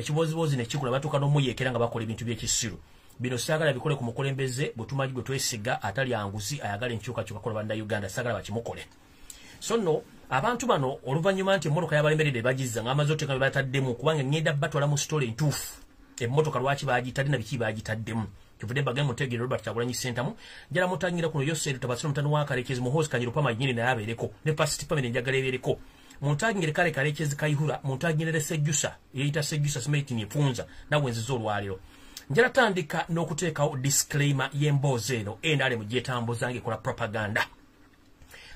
Ekibozibozi ne kikula, batuuka n'omuyeekera nga bakola ebintu by'ekisiru. Bino saagala bikole ku mukulembeze bwe tumanyi, gwe twesiga, atali anguzi, ayagala enkyukakyuka kola Bannayuganda. Saagala bakimukole. So nno abantu bano, oluvannyuma nti emmotoka yabalemeredde, bagizza ng'amaze oteeka bye bataddemu, kubanga ŋŋenda batwala mu story entuufu, emmotoka lwaki bagitadde na biki bagitaddemu. Kivudde bagende mutegeere Robert Kyagulanyi Ssentamu. Njala mutangira kuno Yoseri Tabasira, mutano wa Kalekezi Muhoozi Kanyirupama nyini, naye abeereko ne First Family. Njagala ebeereko. Muntagingire kale Kalekezi Kayihura, muntagingire Sejjusa, yeyita Sejjusa Smith Nfunza, nawe nziza olwaleero. Njala tandika n'okuteekawo disclaimer y'emboozi eno NRM gyetambuza ng'ekola propaganda.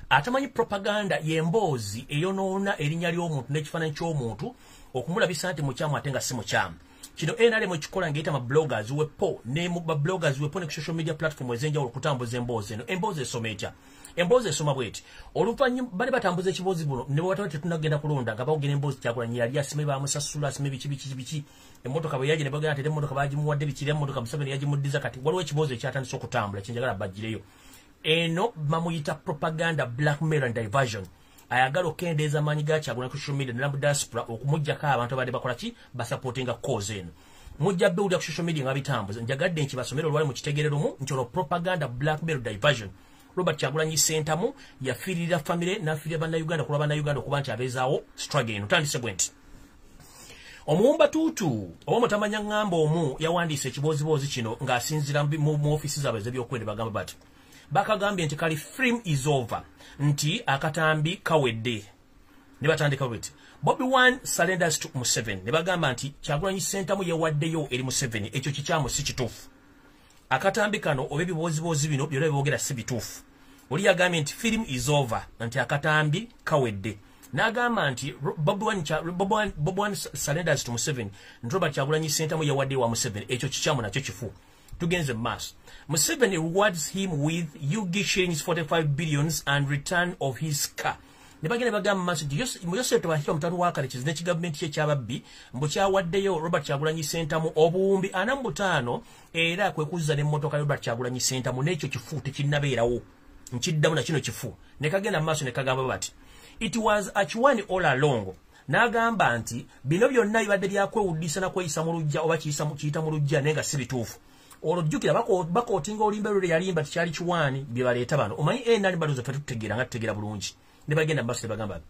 Atamanyi propaganda, y'emboozi eyonoona erinnya ly'omuntu n'ekifaananyi ky'omuntu okumulabisa nti mukyamu ate nga si mukyamu. Kino NRM ekikola ng'eyita ma bloggers wepo ne mu ba bloggers wepo ne ku social media platform ez'enjawulo okutambuza emboozi eno. Emboozi esoma etya? Emboozi esoma bweti: oluvannyuma bali batambuza ekiboozi buno ne bwe tetunagenda kulonda, nga bawogera emboozi Kyagulanyi yali asime, bamusasula, asime biki biki biki. Emmotoka bwe yaje ne bagenda nti emmotoka bagimuwadde biki, emmotoka Museveni yagimuddiza. Kati waliwo ekiboozi ekyatandise okutambula kyenjagala bagireyo. Eno bamuyita propaganda, blackmail and diversion. Ayagala okukendeeza amaanyi ga Kyagulanyi ku social media ne mu diaspora, okumugjako abantu abadde bakola ki, basupportinga cause eno. Mujja biwulira ku social media nga bitambuza. Njagadde nti basomere olwali mukitegere lumu nti olwo propaganda, blackmail, diversion. Robert Kyagulanyi Ssentamu yafiirira famire n'afiirira Bannayuganda kulwa Bannayuganda okuba nti abeezaawo struggle eno. Tandise bwe nti omuwumba tuutu oba mutamanya ŋŋamba omu yawandiise ekibooziboozi kino ng'asinziira mu ofiisi zaabwe ez'ebyokwerinda. Bagamba bati, bakagambye nti kali film is over, nti akatambi kawedde. Ne batandika bweti: "Bobi Wine surrenders to Museveni." Ne bagamba nti Kyagulanyi Ssentamu yewaddeyo eri Museveni. Ekyo kikyamu, si kituufu. Akatambi kano oba ebibooziboozi bino byonna byogera si bituufu. Oli yagambye nti film is over, nti akatambi kawedde. N'agamba nti Bobi Wine surrenders to Museveni, nti Robert Kyagulanyi Ssentamu yewaddeyo wa Museveni. Ekyo kikyamu, nakyo kifu. Tugenze mu maaso. "Museveni rewards him with UG shillings 45 billions and return of his car." Ne bagenda bagamba mu maaso nti Yosef Tabahirwa, mutano wa Kalekezi n'ekigavumenti kye ekyababbi, mbu kyawaddeyo Robert Kyagulanyi Ssentamu obuwumbi 45, era kwe kuzza n'emmotoka Robert Kyagulanyi Ssentamu. N'ekyo kifu, tekinnabeerawo. Nkiddamu, na kino kifu. Ne kagenda mu maaso ne kagamba bati "It was a all along." N'agamba nti bino byonna bibadde byakwewuddisa na kweyisa mu luggya oba kiyita mu luggya, naye nga si bituufu. Olwo jjukira bakootinga olimba lwe yalimba tikyali kiwaani bye baleeta bano. Omanyi enali balowooza ffe tutegeera nga tutegeera bulungi. Ne bagenda mu maaso ne bagamba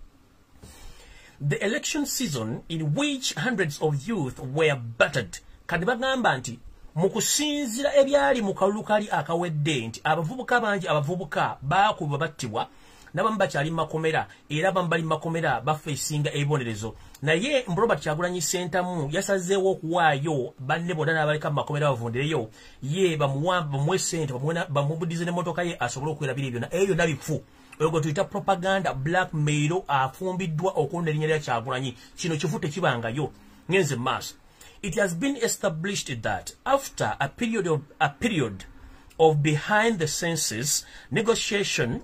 "The election season in which hundreds of youth were battered." Kati bagamba nti mu kusinzira ebyali mu kalulu kali akawedde, nti abavubuka bangi, abavubuka baakubwa, battibwa, n'abamu bakyali mu makomera, era abamu bali mu makomera bafeesinga ebibonerezo. Naye Robert Kyagulanyi Ssentamu yasazeewo okuwaayo banne bonna n'abaleka mu makomera bavundireyo, ye bamuwe ssente, bamubudize n'emmotoka ye asobole okwerabira byonna. Ebyo byonna bifu. Oyo gwe tuyita propaganda blackmail afumbiddwa okulonda erinnya lya Kyagulanyi. Kino kifu, tekibangayo. Ngenze mu maaso. "It has been established that after a period of behind the scenes negotiation."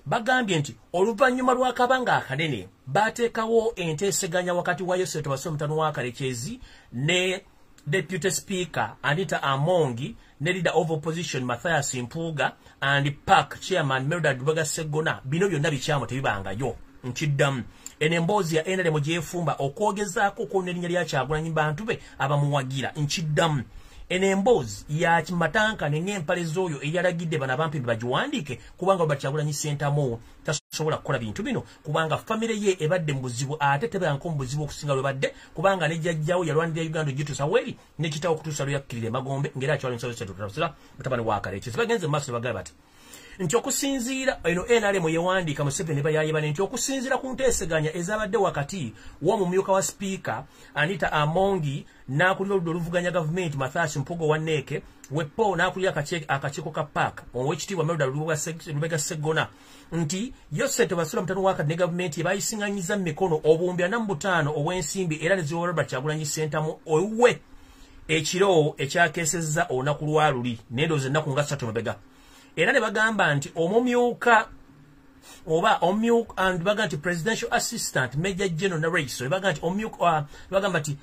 Bagambye nti oluvannyuma lw'akabanga akanene baateekawo enteeseganya wakati wa Yosef Tabasire mutano wa Kalekezi ne Deputy Speaker Anita Amongi ne Leader of Opposition Mathias Mpuuga and PAC Chairman Mildred Lubega Sseggona. Bino byonna bikyamu, tebibangayo. Nkiddamu, eno emboozi ya NRM gyefumba okwogezaako okwona erinnya lya Kyagulanyi, bantu be abamuwagira. Nkiddamu, eno emboozi ya kimatankane ng'empale z'oyo eyalagidde bano abampi bagiwandiike, kubanga Robert Kyagulanyi Ssentamu tasobola kukola bintu bino, kubanga famire ye ebadde mu buzibu, ate teberanko mu buzibu okusinga lwe badde, kubanga ne jjajjawo yalwanirira Uganda ogituusa weeri, ne kitaawo okutuusa lwe yakkirira emagombe, ng'era akyali mutabani wa Kalekezi. Bagenze mu maaso ne bagamba bati nti okusinziira eno NRM yewandiika Museveni bayayibane nti okusinziira ku nteeseganya ezabadde wakati w'omumyuka wa sipiika Anita Amongi n'akulira oludda oluvuganya gavumenti Mathias Mpuuga wa NEC wepo n'akulira akakiiko ka PAC owekitiibwa Melda Lubega Sseggona, nti Yosef Tabasira mutano wakati ne gavumenti bayisiŋŋanyiza mu mikono obuwumbi 45 obw'ensimbi, era ne ziwa Robert Kyagulanyi Ssentamu owuwe ekiro ekyakeesezza olunaku lwa luli, nendowooza ennaku nga 3 mabega. Era ne bagamba nti omumyuka oba omumyuka and bagamba nti presidential assistant Major General Naraiso, ne bagamba nti omumyuka, bagamba nti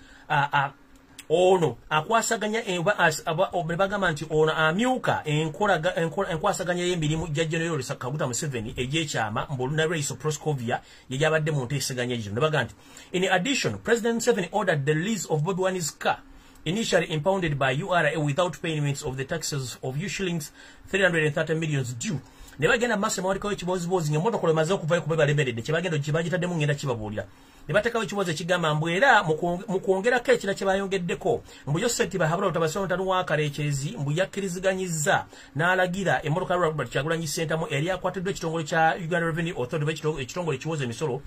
Ono akwasaganya ne bagamba nti ono amyuka enkwasaganya y'emirimu gya General Yoweri Kaguta Museveni egy'ekyama mbu Rais Proscovia ye yabadde mu nteeseganya egyo. Ne bagamba nti in addition, President Museveni ordered the release of Bobi Wine's car initially impounded by URA without payments of the taxes of shillings 330 million due. Ne bagenda maaso mawalikawo ekibooziboozi ng'emmotoka emaze okuvayo kuba balemeredde kyebagenda kye bagitaddemu ngenda kibabuulira. Ne bateekawo ekibozi ekigamba mbu era mu kwongerako ekira kye bayongeddeko mbu Yosef Tibuhaburwa Tabasirwa Mutanu wa Karekyezi mbu yakkiriziganyizza n'alagira emmotoka ya Robert Kyagulanyi Ssentamu eri akwatiddwa ekitongole kya Uganda Revenue Authority, ekitongole ekiwoza emisolo,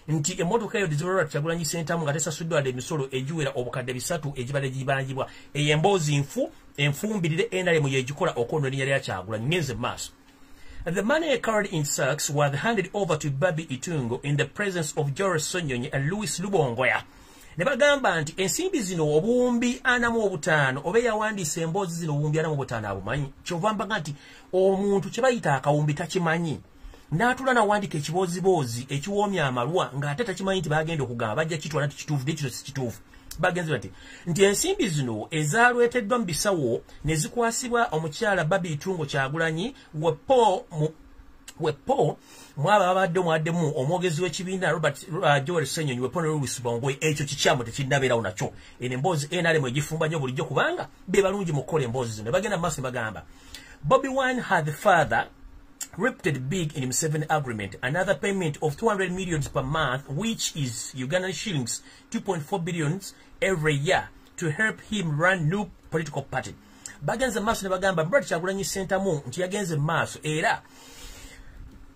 nti emmotoka eyo Robert Kyagulanyi Ssentamu nga tesasuddwa wadde emisolo egiwera 300,000 egibadde gibanjibwa. Eyo emboozi nfu enfumbirire NRM yegikola okwonoona erinnya lya Kyagulanyi. Ngenze maaso. The money carried in sacks was handed over to Barbie Itungo in the presence of Joel Ssenyonyi and Louis Lubongoya. Ne bagamba nti ensimbi zino 45,000, oba eyawandiisa emboozi zino 45,000 abumanyi. Kyova mbaga nti omuntu kye bayita akawumbi takimanyi. N'atula n'awandiika ekibooziboozi ekiwoomya amalwa ng'ate takimanyi nti bagenda okugamba bajja kitwala nti kituufu, naye kino si kituufu. Bagenze bati nti ensimbi zino ezalweteddwa mu bisawo ne zikwasibwa omukyala Barbie Itungo Kyagulanyi wepo wepo mwaba babadde mwaddemu omwogezi w'ekibiina Robert Joel Ssenyonyi wepo ne Louis Bongwe. Ekyo kikyamu, tekinnabeerawo nakyo. Eno emboozi NRM egifumba nnyo bulijjo kubanga be balungi mu kukola emboozi zino. Bagenda mu maaso ne bagamba Bobi Wine had the father reaped big in M7 agreement, another payment of 200 millions per month, which is Ugandan shillings 2.4 billions every year, to help him run new political party. Bagenze maaso ne bagamba Robert Kyagulanyi Ssentamu nti yagenze maaso era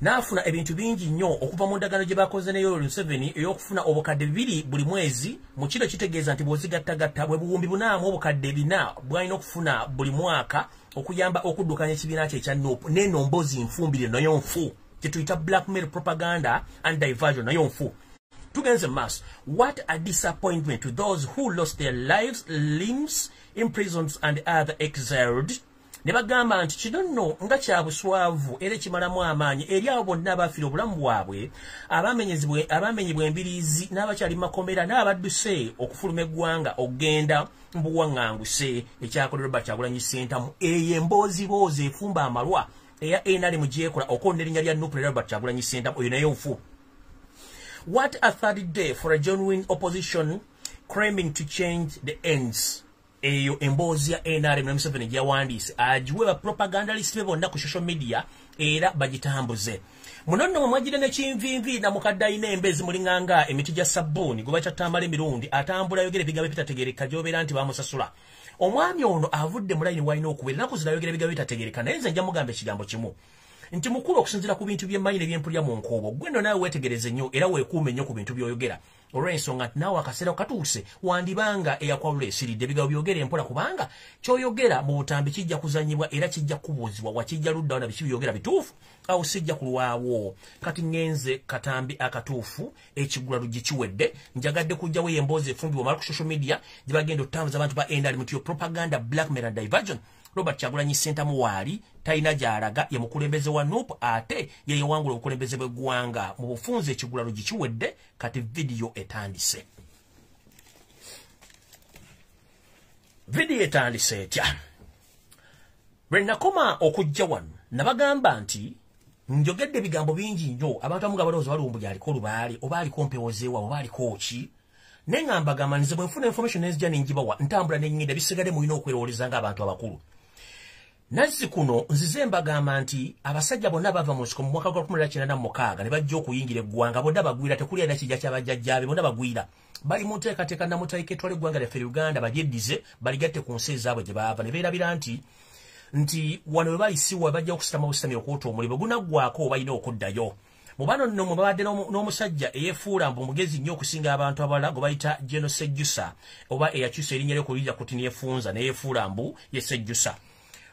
n'afuna ebintu bingi nnyo okuva mu ndagaano gye bakoze ne Yoweri Museveni ey'okufuna 200,000 buli mwezi. Mu kino kitegeeza nti bw'ozigattagatta bwe 4,400,000 bw'alina okufuna buli mwaka okuyamba okuddukanya ekibiina kye ekya NUP. N'eno mboozi nfumbire nayo nfu, kye tuyita blackmail, propaganda and diversion, nayo nfu. Tugenze maaso. What a disappointment to those who lost their lives, limbs, imprisoned and other exiled. Ne bagamba nti kino nno nga kya buswavu era ekimalamu amaanyi eri abo bonna abafiira obulamu bwabwe, abamenyibwa embiriizi n'abakyali mu makomera n'abadduse okufuluma eggwanga okugenda mu buwaŋŋanguse ekyakolerwa Robert Kyagulanyi Ssentamu. Eyo embooziboozi efumba amalwa eya NRM gyekola okwonna erinnya lya NUP ne Robert Kyagulanyi Ssentamu, oyo naye nfu. What a third day for a genuine opposition claiming to change the ends. Eyo emboozi ya NRM ne Museveni gyawandiise agiwe ba propagandalist be bonna ku social media era bagitambuze. Muno nno mwagire nekinvinvi na mukadde alina embezi mulinganga emiti gya sabbuuni gwe bakyatamala emirundi atambula ayogera ebigambo ebitategeereka gy'obeera nti bamusasula. Omwami ono avudde mu layini walina okubeera ennaku zino ayogera ebigambo ebitategeereka, naye nze nja mugamba ekigambo kimu nti mukulu, okusinziira ku bintu byemmanyi ne byempulira mu nkuubo, gwe nno naawe weetegereze nnyo era weekuume nnyo ku bintu by'oyogera, olw'ensonga nti naawe akaseera katuuse wandibanga eyakwalula esiridde. Ebigambo byogere empola kubanga ky'oyogera mu butambi kijja kuzanyibwa era kijja kubuuzibwa wakijja luddawo na biki byogera bituufu. Awo sijja kulwawo. Kati ŋŋenze katambi akatuufu, ekigula luggi kiwedde. Njagadde kujjawo emboozi efumbibwa omala ku social media gye bagenda okutambuza abantu ba NRM nti yo propaganda, blackmail and diversion. Robert Kyagulanyi Ssentamu waali talina gy'alaga, ye mukulembeze wa NUP ate ye yewangula obukulembeze bw'eggwanga. Mu bufunze ekigula luggi kiwedde. Kati vidiyo etandise. Vidiyo etandise etya? Lwe nakoma okujja wano nabagamba nti njogedde ebigambo bingi nnyo, abantu abamu nga balowooza balumbu aliko olubaale oba aliko mpewozeewa oba aliko ki, naye nga mbagamba nze bwe nfuna information nenzija nenjibawa, ntambula neŋŋenda, bisigadde mulina okwerowooleza ng'abantu abakulu. Nazzi kuno nzize mbagamba nti abasajja bonna bava mu nsiko mu mwaka gwa 1996 ne bajja okuyingira eggwanga bonna bagwira, tekuli alina kijja kyabajjajjaabe, bonna bagwira. Bali mu nteekateeka namutayika etwala eggwanga lyaffe Uganda balyeddize baligatte ku nsi ezaabwe gye baava, ne beerabira nti wano we bayisiwa bajja okusitama busitami okwota omulimu gunaggwako balina okuddayo. Mu bano nno mwe babadde n'omusajja eyeefuula mbu mugezi nnyo okusinga abantu abalala gwe bayita Geno Sejjusa, oba eyakyusa erinnya lye kulirya kuti neyefunza neyeefuula mbu ye Sejjusa.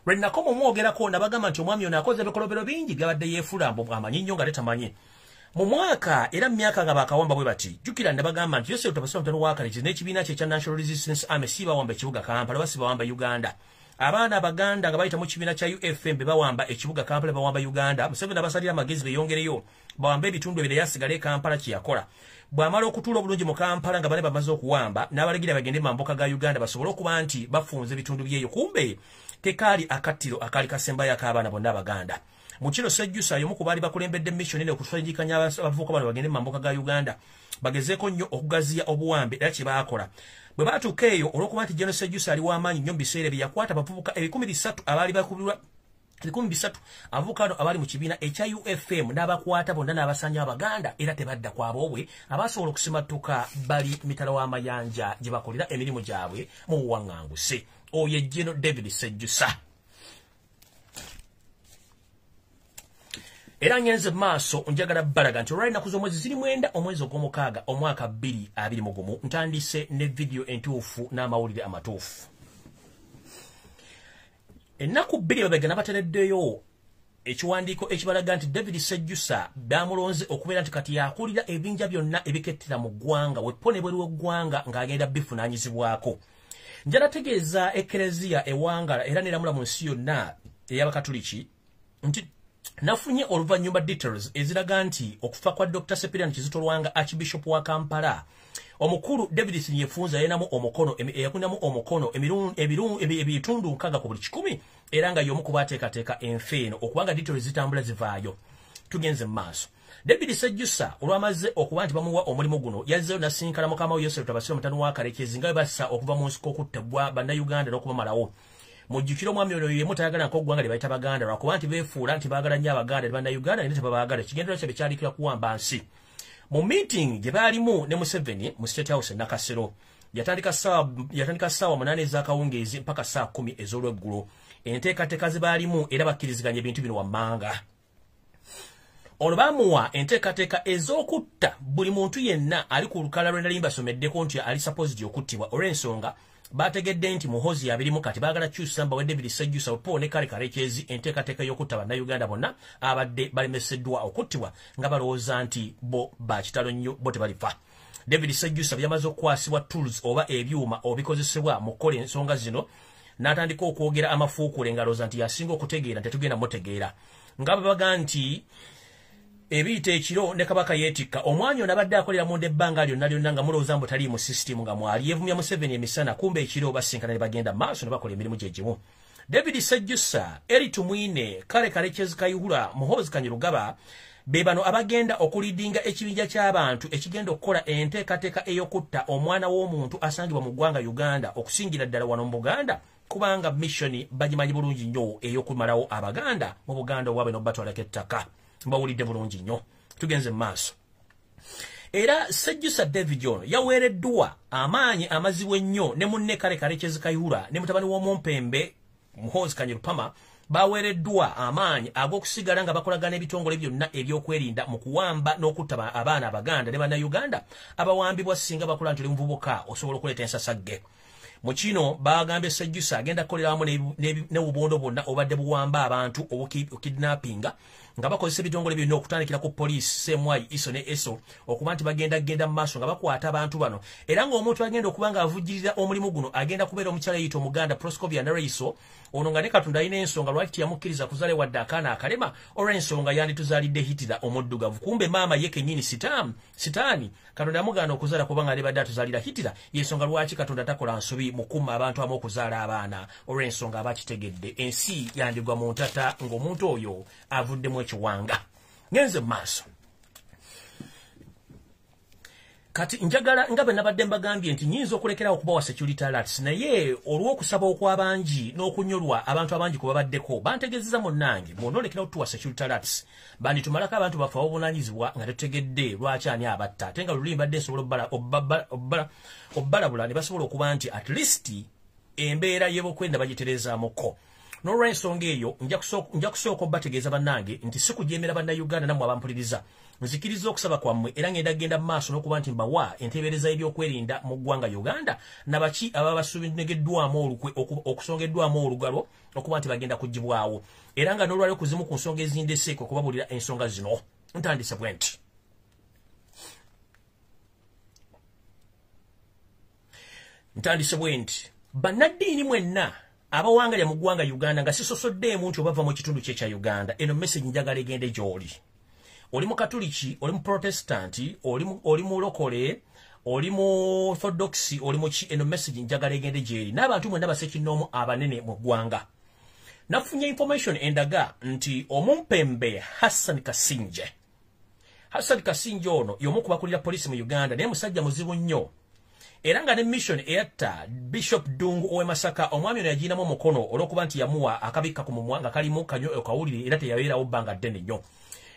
Lwe nakoma omwogerako nabagamba nti omwami ono akoze ebikolobero bingi byabadde yeefuula mbu amanyi nnyo nga tetamanyi mu mwaka era mu myaka nga bakawamba bwe bati. Jjukira nabagamba nti Yosef Tabasirwa Mutanu wa Kalekezi n'ekibiina kye ekya National Resistance Army si bawamba ekibuga Kampala oba si bawamba Uganda. Abaana Abaganda nga bayita mu kibiina kya UFM be bawamba ekibuga Kampala, bawamba Uganda. Museveni abasalira amagezi beyongereyo bawambe ebitundu ebirala, yasigala e Kampala. Kye yakola, bw'amala okutuula obulungi mu Kampala nga bane bamaze okuwamba, n'abalagira bagende mu mambuka ga Uganda basobole okuba nti bafunza ebitundu byeyo. Kumbe tekaali akattiro akaali kasembayo ak'abaana bonna Abaganda. Mu kino Sejjusa y'omu ku baali bakulembedde mission eno okusanyikanya abavubuka bano bagende mu mambuka ga Uganda bagezeeko nnyo okugaziya obuwambe. Era kye baakola bwe baatuuka eyo, olw'okuba nti General Sejjusa ali w'amaanyi nnyo mu biseera ebyo, yakwata abavubuka 300 abaali bakubirwa 300, abavubuka bano abaali mu kibiina ekya UFM, n'abakwata bonna n'abasanya Abaganda, era tebadda kwaboobwe. Abasobola okusimattuka bali mitala w'amayanja gye bakolera emirimu gyabwe mu buwaŋŋanguse. Oyo General David Sejjusa. Era ngenze maaso, njagala balaga nti olwali ennaku z'omwezi ziri 9 omwezi ogw'omukaaga omwaka 2021, ntandise ne vidiyo entuufu n'amawulire amatuufu. Ennaku 2 mabega nabatereddeyo ekiwandiiko ekibalaga nti David Sejjusa bamulonze okubeera nti kati yakulira ebinja byonna ebikettera mu ggwanga weppo ne bweru w'eggwanga ng'agenda bifunaanyizibwako. Njala tegeeza Ekereziya ewangala era neramula mu nsi yonna ey'Abakatuliki nti nafunye oluvannyuma details eziraga nti okufa kwa Dr. Cyprian Kizito Lwanga, Archbishop wa Kampala, omukulu David Sinyefunza yenamu omukono, yakunamu omukono ebitundu 60 ku buli 100, era nga y'omu ku baateekateeka enfa eno okubanga details zitambula zivaayo. Tugenze mu maaso. David Sejjusa olwamaze okuba nti bamuwa omulimu guno, yazzeeyo nasinkana mukama we Yosef Tabasira, mutano wa Karekezi, nga bwe bassa okuva mu nsiko okuttibwa Bannayuganda n'okubamalawo. Mujjukire omwami ono yemu tayagala nk'oggwanga lye bayita Baganda, lwakuba nti beefuula nti baagala nnyo Abaganda ne Bannayuganda, naye tebabaagala. Ekigendererwa kyabwe kyalikira kuwamba nsi. Mu meeting gye baalimu ne Museveni mu State House e Nakasero, yatandika ssaawa 8 ez'akawungeezi mpaka ssaawa 10 ez'olweggulo. Enteekateeka ze baalimu era bakkiriziganya ebintu bino wammanga. Ono bamuwa enteekateeka ez'okutta buli muntu yenna ali ku lukalala lwe nali mbasomeddeko nti ali supposed okuttibwa, olw'ensonga bategedde nti Muhoozi yabirimu. Kati baagala kyusa mbawe David Sejjusa po ne Kale Karekezi enteekateeka y'okutta Bannayuganda bonna abadde balemeseddwa okuttibwa, nga balowooza nti bo bakitalo nnyo, bo tebalifa. David Sejjusa byamaze okukwasibwa tools oba ebyuma obikozesebwa mu kukola ensonga zino, n'atandika okwogera amafuukule ng'alowooza nti yasinga okutegeera, nti tetugenda mutegeera. Nga babaga nti ebiyita ekiro ne Kabaka yeetikka, omwami ono abadde akolera munda ebbanga lyonna lyonna nga mulowooza mbu taliimu system, nga mwali yeevumya Museveni emisana, kumbe ekiro basinkana ne bagenda maaso ne bakola emirimu gye gimu. David Sejjusa, Eri Tumwine, Kale Karekezi Kayihura, Muhoozi Kainerugaba be bano abagenda okulidinga ekibinja ky'abantu ekigenda okukola enteekateeka ey'okutta omwana w'omuntu asangibwa mu ggwanga Uganda, okusingira ddala wano mu Buganda, kubanga mission bagimanyi bulungi nnyo ey'okumalawo Abaganda mu Buganda obwabwe n'obubatwalako ettaka. Mbawulidde bulungi nnyo. Tugenze mu maaso. Era Sejjusa David ono yaweereddwa amaanyi amazibu ennyo ne munne Kale Karekezi Kayihura ne mutabani w'omumpembe Muhoozi Kainerugaba. Baweereddwa amaanyi ag'okusigala nga bakolagana ebitongole byonna ebyokwerinda mu kuwamba n'okutta abaana Abaganda ne Bannayuganda abawambibwa. Singa bakola nti oli muvubuka osobola okuleeta ensasagge. Mu kino bagambye Sejjusa agenda kukolera wamu n'obubondo bwonna obadde buwamba abantu obukidnappinga, nga bakozesa ebitongole byonna okutandikira ku poliisi, CMI, ISO ne ESO, okuba nti bagenda genda mu maaso nga bakwata abantu bano. Era ng'omuntu agenda okuba nga avujjirira omulimu guno agenda kubeera omukyala eyita Omuganda Proscovia Nareiso ono, nga ne Katonda alina ensonga lwaki teyamukkiriza kuzaala wadde akaana akalema, olw'ensonga yandituzaalidde Hitler omuddugavu. Kumbe maama ye kennyini sitaani. Katonda yamugaana okuzaala kubanga alibadde atuzaalira Hitler. Y'ensonga lwaki Katonda takola nsobi mu kumma abantu amu okuzaala abaana, olw'ensonga abakitegedde ensi yandigwa mu ntata ng'omuntu oyo avuddemu ekiwanga. Ngenze mu maaso. Kati njagala nga bwe nabadde mbagambye nti nnyinza okulekerawo okubawa security alerts, naye olw'okusaba okw'abangi n'okunyolwa abantu abangi kwe babaddeko, bantegeezezza, munnange bw'onoolekerawo tuwa security alerts banditumalako abantu baffe abobuvunaanyizibwa nga tetutegedde lwaki ani abatta, ate nga luli mbadde nsobola obbalabula ne basobola okuba nti at least embeera y'ebokwenda bagitereezaamuko. N'olw'ensonga eyo nja kusooka obbategeeza bannange nti si kujeemera Bannayuganda nammwe abampuliriza. Nzikiriza okusaba kwammwe era ngenda genda mu maaso n'okuba nti mbawa enteebereza y'ebyokwerinda mu ggwanga Uganda nabaki ababa basubinegeddwamu olukwe, okusongeddwamu olugalo okuba nti bagenda kugibwawo. Era nga n'olwaliro kuzimu ku nsonga ezindese kwe kubabuulira ensonga zino, ntandise bwe nti. Ntandise bwe nti, bannaddiini mwenna Abawangalya mu ggwanga Uganda nga sisosoddeemu nti obava mu kitundu kye kya Uganda, eno message njagala egende gy'oli. Oli mu Katoliki, oli mu Protestanti, oli mulokole, oli mu Orthodox, oli mu ki, eno message njagala egende gy'eri. N'abantu mwenna basekinnoomu abanene mu ggwanga. Nafunye information endaga nti omumpembe Hassan Kasinje. Hassan Kasinje ono y'omu ku bakulira poliisi mu Uganda, naye musajja muzibu nnyo. Era nga ne mission eyatta Bishop Dungu ow'e Masaka, omwami ono yagiinamu omukono olw'okuba nti yamuwa akabikka ku mumwa nga kalimu kanyo okawulire era teyabeerawo bbanga ddene nnyo.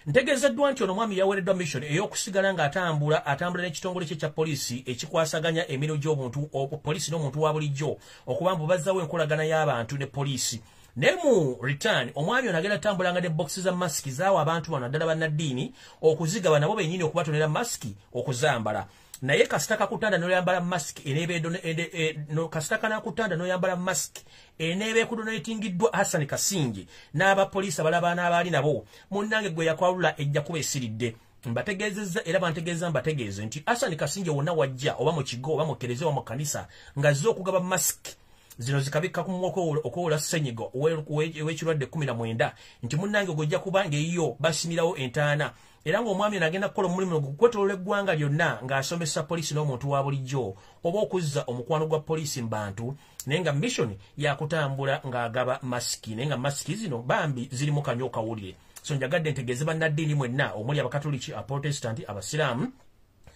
Ntegeezeddwa nti ono omwami yaweereddwa mission ey'okusigala ng'atambula atambula n'ekitongole kye kya poliisi ekikwasaganya emirimu gy'obuntu poliisi n'omuntu wa bulijjo okuba mbu bazzawo enkolagana y'abantu ne poliisi. Ne mu return omwami ono agenda tambulanga ne boxes za masiki zaawa abantu bano naddala bannaddiini okuzigaba nabo bennyini okubatonera masiki okuzambala. Naye kasita kakutanda n'oyambala masiki eneeba kasita kanakutanda n'oyambala masiki eneeba ekudonatingiddwa Hassan Kasinje n'abapoliisi abalaba n'abaali nabo, munnange gwe yakwalula ejja kuba esiridde. Mbategeezezza era bantegeeza mbategeeze nti Hassan Kasinje wonna wajja oba mu kigo oba mu kereziya oba mu kkanisa ng'azze okugaba masiki zino zikabikka ku mumwa okwowola ssenyiga ow'ekirwadde 19 nti munnange gw'ojja kuba ng'eyiyo basimirawo entaana. Era ng'omwami ono agenda kukola omulimu gw'okwetooloola eggwanga lyonna ng'asomesa poliisi n'omuntu wa bulijjo oba okuzza omukwano gwa poliisi mu bantu, naye nga mission yakutambula ng'agaba masiki, naye nga masiki zino bambi zirimu kanyo kawulire. So njagadde ntegeeze bannaddiini mwenna omuli Abakatoliki, Abaprotestanti, Abasiraamu,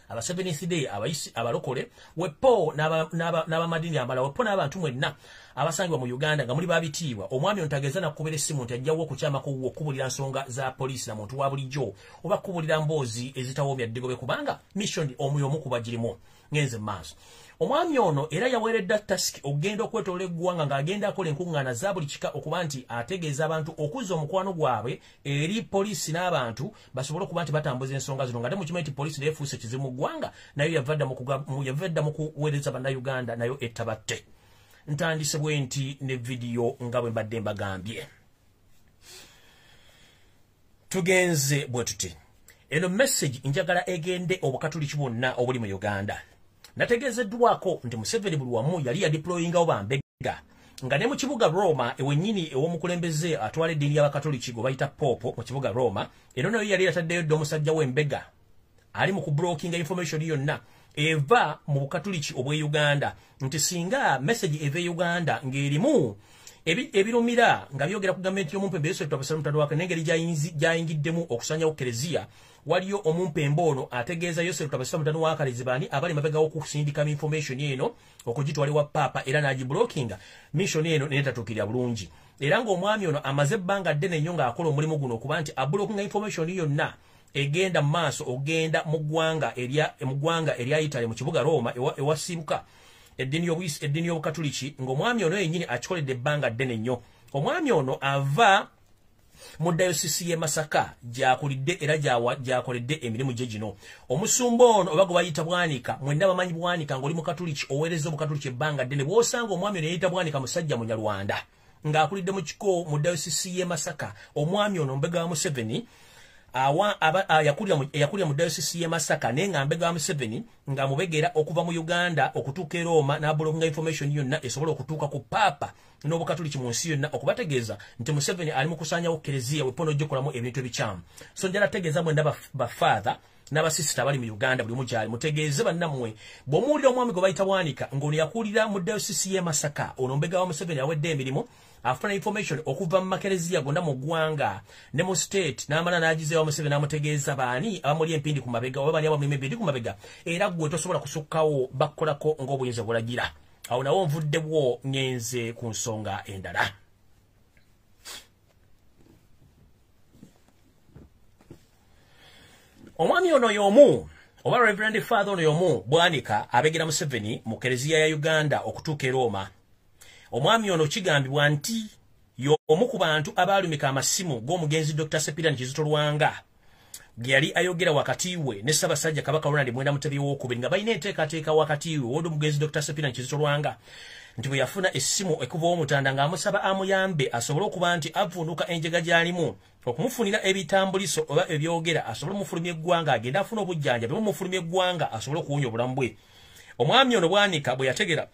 aba Seventh Day, abayisi, abalokole, wepo n'abamadini amalala, wepo n'abantu mwenna abasangibwa mu Uganda nga muli babitiibwa. Omwami ono tageza nakukubira essimu nti ajjawo okukyamako wuwo okubulira nsonga za poliisi na muntu wa bulijjo oba kubulira mboozi ezitawoomya ddigobe, kubanga mission omwoyo omu kuba girimu. Ngenze mu maaso. Omwami ono era yaweereddwa task okugenda okwetoola eggwanga ng'agenda akola enkuŋŋaana za buli kika okuba nti ategeeza abantu okuzza omukwano gwabwe eri poliisi n'abantu basobole okuba nti batambuza ensonga zino, nga ate mukimanyi nti poliisi nayo efuuse kizibu mu ggwanga, nayo yava dda mu kuweereza Bannayuganda, nayo ettabatte. Ntandise bwe nti ne vidiyo nga bwe mbadde mbagambye. Tugenze bwe tuti. Eno message njagala egende Obukatoliki bwonna obuli mu Uganda. Nategeezeddwako nti Museveni buli wamu yali yadeployingawo bambega nga ne mu kibuga Roma ewennyini ew'omukulembeze atwala eddiini y'Abakatoliki gwe bayita Pope mu kibuga Roma, era nayo yali yataddeyo dda omusajja w'embega ali mu kublockinga information yonna eva mu Bukatoliki obw'e Uganda, nti singa message eva e Uganda ng'erimu ebirumira nga byogera ku gavumenti y'omumpembe Yosef Tabasala n'engeri gy'ayingiddemu okusanyawo kereziya, waliyo omumpembe ono ategeeza Yosef Tabasala Wakalezi baani abali mabega w'okusindika information eno okugitwala ewa Paapa era n'agiblockinga mission eno n'etatuukirira bulungi. Era ng'omwami ono amaze ebbanga ddene nnyo ng'akola omulimu guno okuba nti ablockinga information yonna egenda mu maaso ogenda mu ggwanga erya Italy mu kibuga Roma ewasibuka eddiini y'Obukatoliki, ng'omwami ono yennyini akikoledde ebbanga ddene nnyo. Omwami ono ava mu dayosisi y'e Masaka gy'akulidde era gy'akoledde emirimu gye gino. Omusumba ono oba gwe bayita Bwanika, mwenna bamanyi Bwanika ng'oli Mukatoliki oweereza Obukatoliki ebbanga ddene, bw'osanga omwami ono yeeyita Bwanika musajja Munyarwanda ng'akulidde mu kiko mu dayosisi y'e Masaka. Omwami ono mbega wa Museveni yakulira mu dayosisi y'e Masaka, naye nga mbega wa Museveni nga mubegera okuva mu Uganda okutuuka e Roma n'ablockinga information yonna esobola okutuuka ku Paapa n'Obukatoliki mu nsi yonna okubategeeza nti Museveni ali mu kusaanyawo kereziya wepo n'ogikolamu ebintu ebikyamu. So njala tegeeza mwenna bafather n'abasisita abali mu Uganda buli omu gy'ali, mutegeeze bannammwe bw'omuwulira omwami gwe bayita Bwanika ng'ono yakulira mu dayosisi y'e Masaka, ono mbega wa Museveni awedde emirimu afuna information okuva mu makereziya gonna mu ggwanga ne mu state, n'amala n'agizeewa Museveni n'amutegeeza baani abamuli empindi ku mabega oba baani abamuli empindi ku mabega, era ggwe tosobola kusukkawo bakkolako ng'obuyinza bulagira. Awo nawo nvuddebwo ngenze ku nsonga endala. Omwami ono y'omu oba Reverend Father ono y'omu Bwanika abegera Museveni mu kereziya ya Uganda okutuuka e Roma. Omwami ono kigambibwa nti y'omu ku bantu abaalumika amasimu g'omugenzi Dr. Sepirani Kizito Lwanga ge yali ayogera wakati we ne Ssaabasajja Kabaka Ronald Mwenda Mutebi owokubiri, nga balina enteekateeka wakati we w'ondi omugenzi Dr. Sepirani Kizito Lwanga nti bwe yafuna essimu ekuva Omutanda ng'amusaba amuyambe asobole okuba nti avvuunuka enjega gy'alimu okumufunira ebitambuliso oba ebyogera asobole omufulumya eggwanga agende afune obujjanjabi bumufulumya eggwanga asobole okuwonya obulamu bwe. Omwami ono Bwanika bwe yategera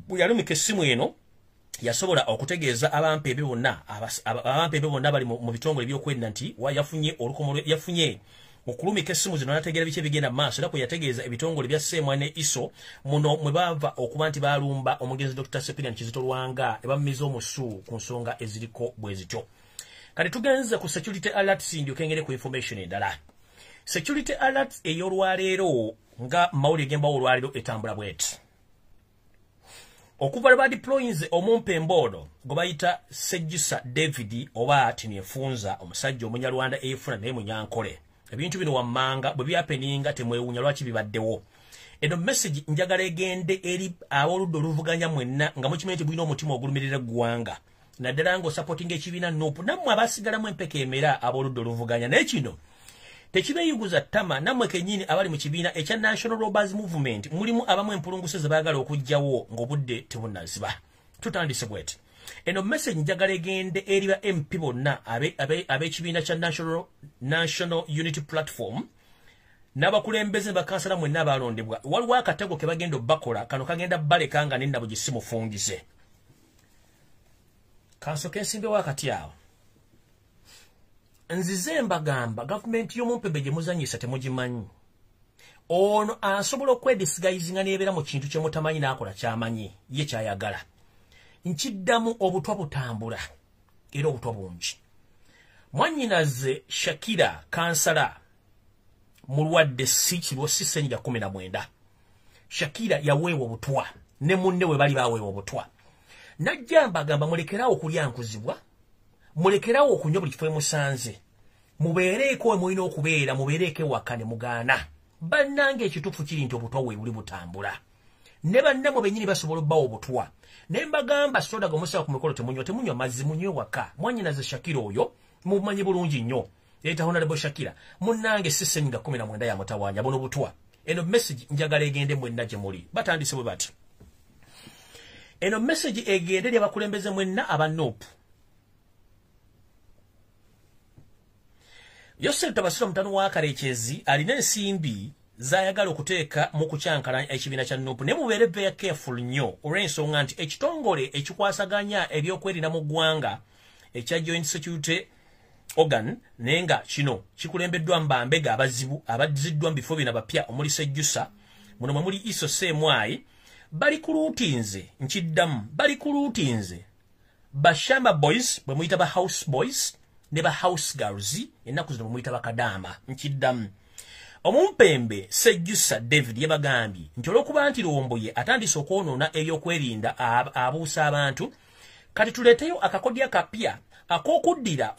bwe yalumika essimu eno Yasobola okutegeeza abampembe bonna bali mu bitongole ebyokwerinda nti yafunye olukomo, yafunye okulumika essimu zino n'ategeera biki ebigenda mu maaso, era kwe yategeeza ebitongole bya Ssemwa ne ISO muno mwe baava okuba nti baalumba omugenzi Dr. Cyprian Kizito Lwanga ne bamumiza omusu ku nsonga eziriko bwe zityo. Kati tugenze ku security alerts, ndyoke ngere ku information endala. Security alerts ey'olwaleero nga mawulire gembawo olwaleero etambula bweti. Okuva lwe badeployinze omumpembe ono gwe bayita Sejjusa David oba Tinyefunza, omusajja omunyarwanda eyefuna naye munyankole. Ebintu bino wammanga bwe byapeninga temwewuunya lwaki bibaddewo. Eno message njagala egende eri ab'oludda oluvuganya mwenna nga mukimanyi nti bulina omutima ogulumirira eggwanga, naddala ng'osupportinga ekibiina NUP, nammwe abasigalamu empeke emera ab'oludda oluvuganya. Naye kino tekibeeyuguza ttama, nammwe kennyini abali mu kibiina ekya National Robbers Movement mulimu abamu empulunguse ze baagala okuggyawo ng'obudde tebunnaziba. Tutandise bweti. Eno message njagala egende eri ba MP bonna ab'ekibiina kya National Unity Platform n'abakulembeze bakansala mwenna abalondebwa. Waliwo akatego ke bagenda obbakola, kano kagenda baleka nga nennabo gye simufungize. Kansooke nsimbewo akati awo. Nzize mbagamba gavumenti y'omumpembe gye muzannyisa temugimanyi. Ono asobola okwedisguisinga n'ebeera mu kintu kye mutamanyi n'akola ky'amanyi ye ky'ayagala. Nkiddamu, obutwa butambula era obutwa bungi. Mwannyinaze Shakira kansala mulwadde si kirwo si ssenyiga 19. Shakira yaweebwa obutwa ne munne we bali baweebwa obutwa. Najja mbagamba mulekerawo okulyankuzibwa, mulekerawo okunywa buli kifo musanze, mubeereeko we mulina okubeera, mubeereeko ewaka ne mugaana. Bannange ekituufu kiri nti obutwa we buli butambula. Ne bannammwe bennyini basobola obbawa obutwa. Ne mbagamba soda gwe musaba ku mikolo temunywa, temunywa mazzi, munywe waka. Mwannyinaze Shakira oyo mumanyi bulungi nnyo. Yeyita Honorable Shakira. Munnange si ssenyiga 19 yamutawaanya buno butwa. Eno message njagala egende mwenna gye muli. Batandise bwe bati. Eno message egende eri abakulembeze mwenna aba NUP. Yosef Tabasira mutano wa Karekyezi alina ensimbi zayagala okuteeka mu kukyankalanya ekibiina kya NUP. Ne mubeere very careful nnyo olw'ensonga nti ekitongole ekikwasaganya ebyokwerinda mu ggwanga ekya Joint Security Organ, naye nga kino kikulembeddwa mbambega abazibu abaddiziddwa mu bifo bino abapya omuli Sejjusa, muno mwe muli ISO CMI, bali kuluutinze, nkiddamu, bali kuluutinze bashamba boys bwe muyita ba house boys ne ba house girls, ennaku zino bwe muyita bakadaama. Nkiddamu, omumpembe Sejjusa David yabagambye nti olw'okuba nti Lumbuye atandise okwonoona ebyokwerinda abuusa abantu, kati tuleeteyo akakodyo akapya ak'okuddira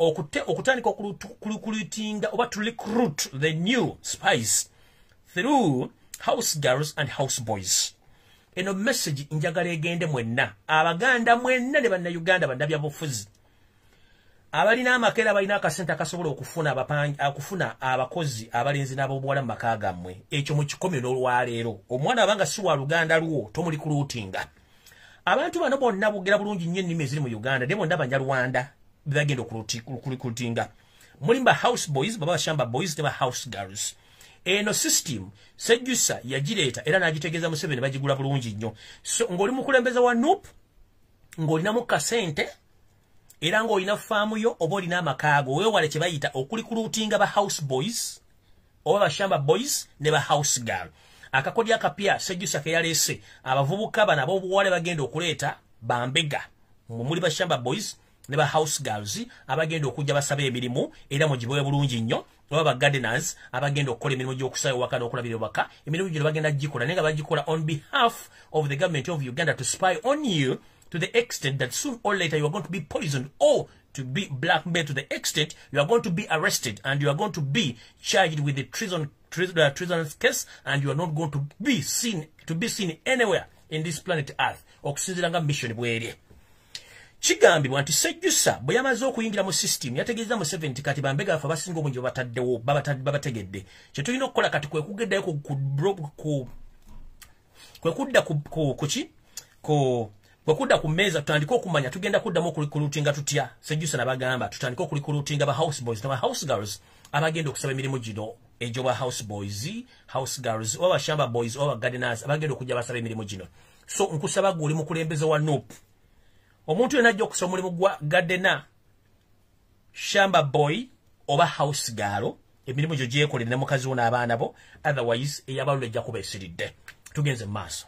okutandika okulutinga oba to recruit the new spies through house girls and house boys. Eno message njagala egende mwenna abaganda mwenna ne bannayuganda bannabyabufuzi abalina amakera, abalina akasente akasobola okufuna abakozi abalenzi n'ab'obuwala mu maka gammwe. Ekyo mukikomye n'olwaleero. Omwana abanga si wa luganda lwo tomuli kuluutinga. Abantu bano bonna boogera bulungi nnyo ennimi eziri mu Uganda, naye bonna Banyarwanda bagenda okulutinga. Mulimu ba house boys, baba bashamba boys ne ba house girls. Eno system Sejjusa yagireeta era n'agitegeeza Museveni, bagigula bulungi nnyo. So ng'oli mukulembeze wa NUP, ng'olinamu kasente era ng'olina faamu yo oba olina amakaago, weewale kye bayita okulikuluutinga ba house boys oba bashamba boys ne ba house girl. Akakodyo akapya Sejjusa ke yaleese, abavubuka bano ab'obuwale bagenda okuleeta bambega muli bashamba boys ne ba house girls abagenda okujja basaba emirimu era mugibwe bulungi nnyo, oba ba gardeners abagenda okukola emirimu gy'okusaawa ewaka n'okulabirira ewaka. Emirimu gino bagenda gikola naye nga bagikola on behalf of the government of Uganda to spy on you to the extent that soon or later you are going to be poisoned or to be blackmailed to the extent you are going to be arrested and you are going to be charged with the treason case, and you are not going to be seen anywhere in this planet Earth. Okusinziira nga mission bweri. Kigambibwa nti Sejjusa bwe yamaze okuyingira mu system yategeeza Museveni nti kati bambega baffe abasinga obungi babataddewo, babategedde. Kye tulina okukola kati kwe kugeddayo kwe kudda ku mmeeza tutandike okumanya tugenda kuddamu okulikulutinga tutya. Sejjusa n'abagamba tutandike okulikulutinga ba house boys ne ba house girls abagenda okusaba emirimu gino egyo, ba house boys, house girls, oba bashamba boys oba gardeners abagenda okujja basaba emirimu gino. So nkusaba gwe oli mukulembeze wa NUP, Omuntu yenna ajja okusaba omulimu gwa gardener, shamba boy oba house girl, emirimu gyo gyekolere ne mukazi wo n'abaana bo, otherwise eyabalula ejja kuba esiridde. Tugenze mu maaso.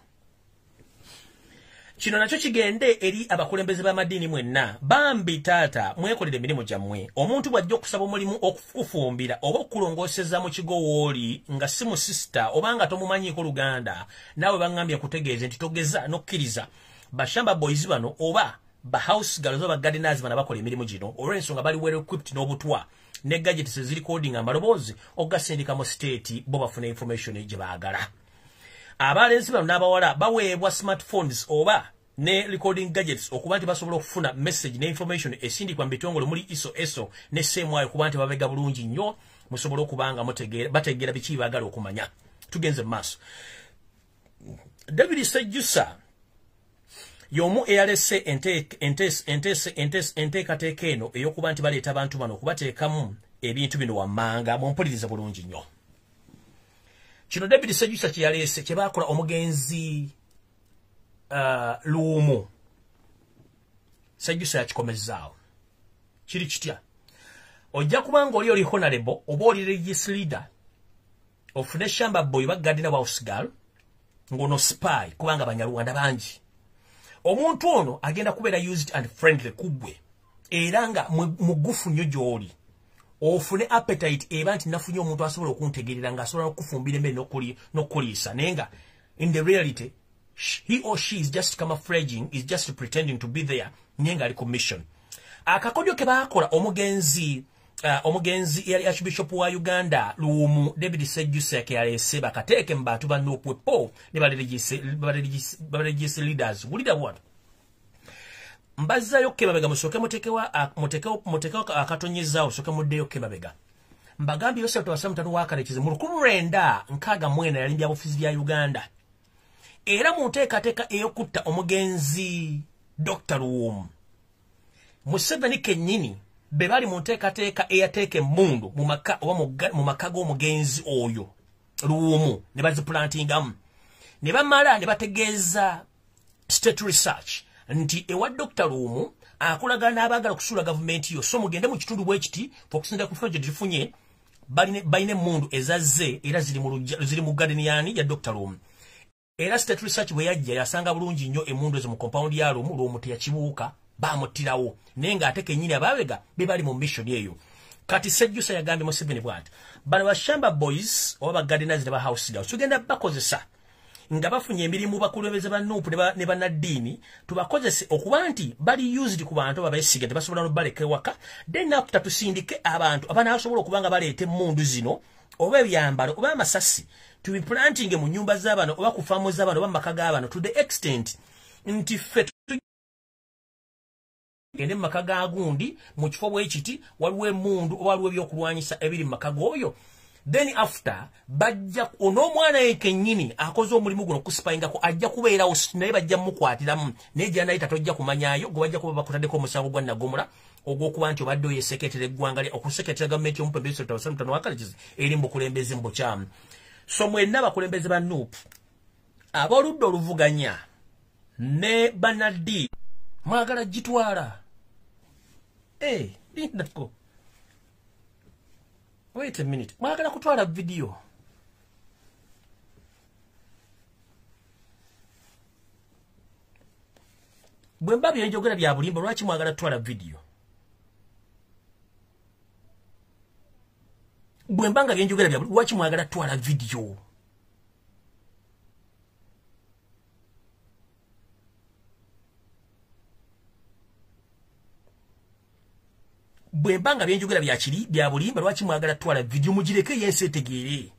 Kino nakyo kigende eri abakulembeze b'amadiini mwenna. Bambi taata, mwekolere emirimu gyammwe. Omuntu bw'ajja okusaba omulimu okufumbira oba okulongooseza mu kigo w'oli nga si mu sisita oba nga tomumanyiiko Luganda, naawe baŋŋambye kutegeeze nti togeza n'okkiriza. Bashamba boys bano oba ba house girls oba gardeners bano bakola emirimu gino olw'ensonga bali well equipped n'obutwa ne gadgets ezirikodinga amaloboozi ogasindika mu state bo bafuna information gye baagala. Abalenzi bano n'abawala baweebwa smartphones oba ne recording gadgets okuba nti basobola okufuna message ne information esindikwa mu bitongole muli ISO ESO ne CMI okuba nti babega bulungi nnyo, musobole okuba nga bategeera biki baagala okumanya. Tugenze mu maaso. David Sejusa y'omu eyalese enteekateeka eno ey'okuba nti baleeta abantu bano okubateekamu ebintu bino wammanga. Mumpulirize bulungi nnyo. Kino David Sejusa kye yaleese kye baakola omugenzi Luwumu. Sejusa yakikomezzaawo. Kiri kitya? Ojja kuba ng'oli oli honorable oba oli religious leader, ofune shamba boy oba gardener house girl ng'ono spy, kubanga Banyarwanda bangi. Omuntu ono agenda kubeera used and friendly ku ggwe era nga mugufu nnyo gy'oli. Ofune appetite eba nti nafunye omuntu asobola okuntegeerera ng'asobola okufumbira emmere n'okuliisa, naye nga in the reality he or she is just camouflaging, is just pretending to be there, naye nga ali ku mission. Akakodyo ke baakola omugenzi eyali Archbishop wa Uganda Luwumu, David Sejusa ke yaleese bakateeke mu bantu ba NUP po ne ba religious leaders. Wulira bw'atyo. Mbazzayo kemabega, musooke mutekewo akatonyezaawo, musooke muddeyo kemabega. Mbagambye Yosef Tawasa mutano wa Karekezi mu 1969 yali byabufuzi bya Uganda. Era mu nteekateeka ey'okutta omugenzi Dr. Luwumu, Museveni kennyini be bali mu nteekateeka eyateeka emmundu mu maka oba mu maka g'omugenzi oyo Luwumu ne baziplantingamu. Ne bamala ne bategeeza state research nti ewa Dr. Luwumu akolagana n'abaagala okusuula gavumenti yo, so mugende mu kitundu bwe kiti okusinziira ku nfo gye tufunye balina emmundu ezazze era ziri mu garden yani ya Dr. Luwumu. Era state research bwe yajja yasanga bulungi nnyo emmundu ezo mu compound ya Luwumu, Luwumu teyakibuuka, bamuttirawo, naye ng'ate kennyini abaabega be bali mu mission eyo. Kati Sejusa yagambye Museveni bw'ati, bano bashamba boys oba ba gardeners ne ba house girls tugenda bakozesa nga bafunye emirimu bakulembeze ba NUP ne bannaddiini, tubakozese okuba nti bali used ku bantu ababeesiga tebasobola n'obaleka ewaka, then after tusindike abantu abanaasobola okuba nga baleeta emmundu zino oba ebyambalo oba amasasi tubiplantinge mu nnyumba z'abano oba ku faamu z'abano oba mu maka g'abano, to the extent nti ffe tugende mu maka ga gundi mu kifo bwe kiti waliwo emmundu oba waliwo ebyokulwanyisa ebiri mu maka g'oyo. Then after bajja on'omwana ye kennyini akoze omulimu guno okusipayingako ajja kubeerawo, naye bajja mukwatiramu, naye gy'anayita tojja kumanyaayo, gwe bajja kuba bakutaddeko omusango gwa Nagomula ogw'okuba nti obadde oyeseketera eggwanga okuseketera gavumenti y'omupembe Yosef Tawasa mutano wa Karekezi eri mu bukulembeze mu bukyamu. So mwenna abakulembeze ba NUP ab'oludda oluvuganya ne bannaddiini mwagala gitwala. Lindako. Wait a minute. Mwagala kutwala video. Bwe mba byenjogera bya bulimba, lwaki mwagala kutwala video? Bwe mba nga byenjogera bya bulimba, lwaki mwagala kutwala video? Bwe mba nga byenjogera bya kiri bya bulimba, lwaki mwagala kutwala video? Mugireke yensi etegeere.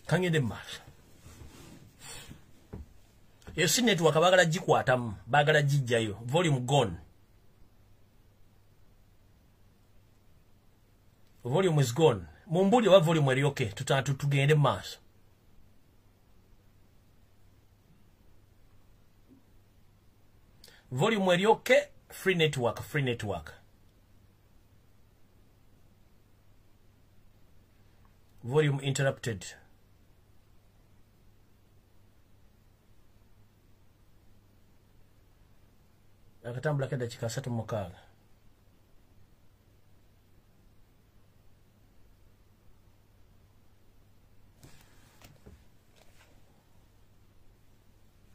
Kangende maaso. Eyo si network baagala gikwatamu, baagala gijjayo. Volume gone. Volume is gone. Mumbuli oba volume eri okay, tugende maaso. Volume eri okay, Free network, free network. Volume interrupted. Akatambula k'eddakiika 36.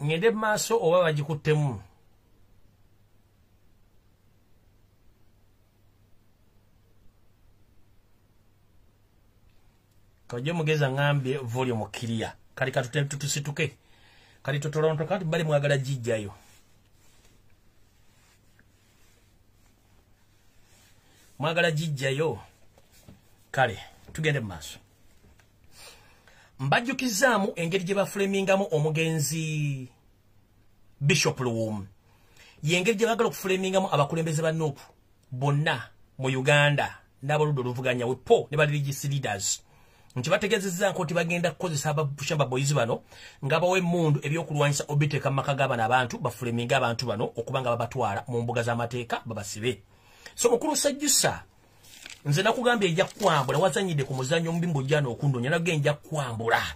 Ngende maaso oba bagikuttemu. Kajje mugeza ngambye volume clear. Kali katutusituke. Kali totolonto kati bali mwagala jijjayo. Mwagala jijjayo. Kale tugende maaso. Mbajjukizaamu engeri gye bafulamingamu omugenzi Bishop Luwum. Yengeri gye baagala okufulamingamu abakulembeze ba NUP bonna mu Uganda n'abaludde oluvuganya wepo ne ba religious leaders. Nti bategeezezza nti bagenda kukozesa ababushamba boys bano nga bawe emmundu ebyokulwanyisa obiteeka mu maka g'abano abantu bafulaminga abantu bano okuba nga babatwala mu mbuga z'amateeka babasibe. So mukulu Ssejjusa, nze nakugambye ejja kukwambula, wazanyidde ku muzannyo omubi mbujjana okundonya nagge nja kukwambula.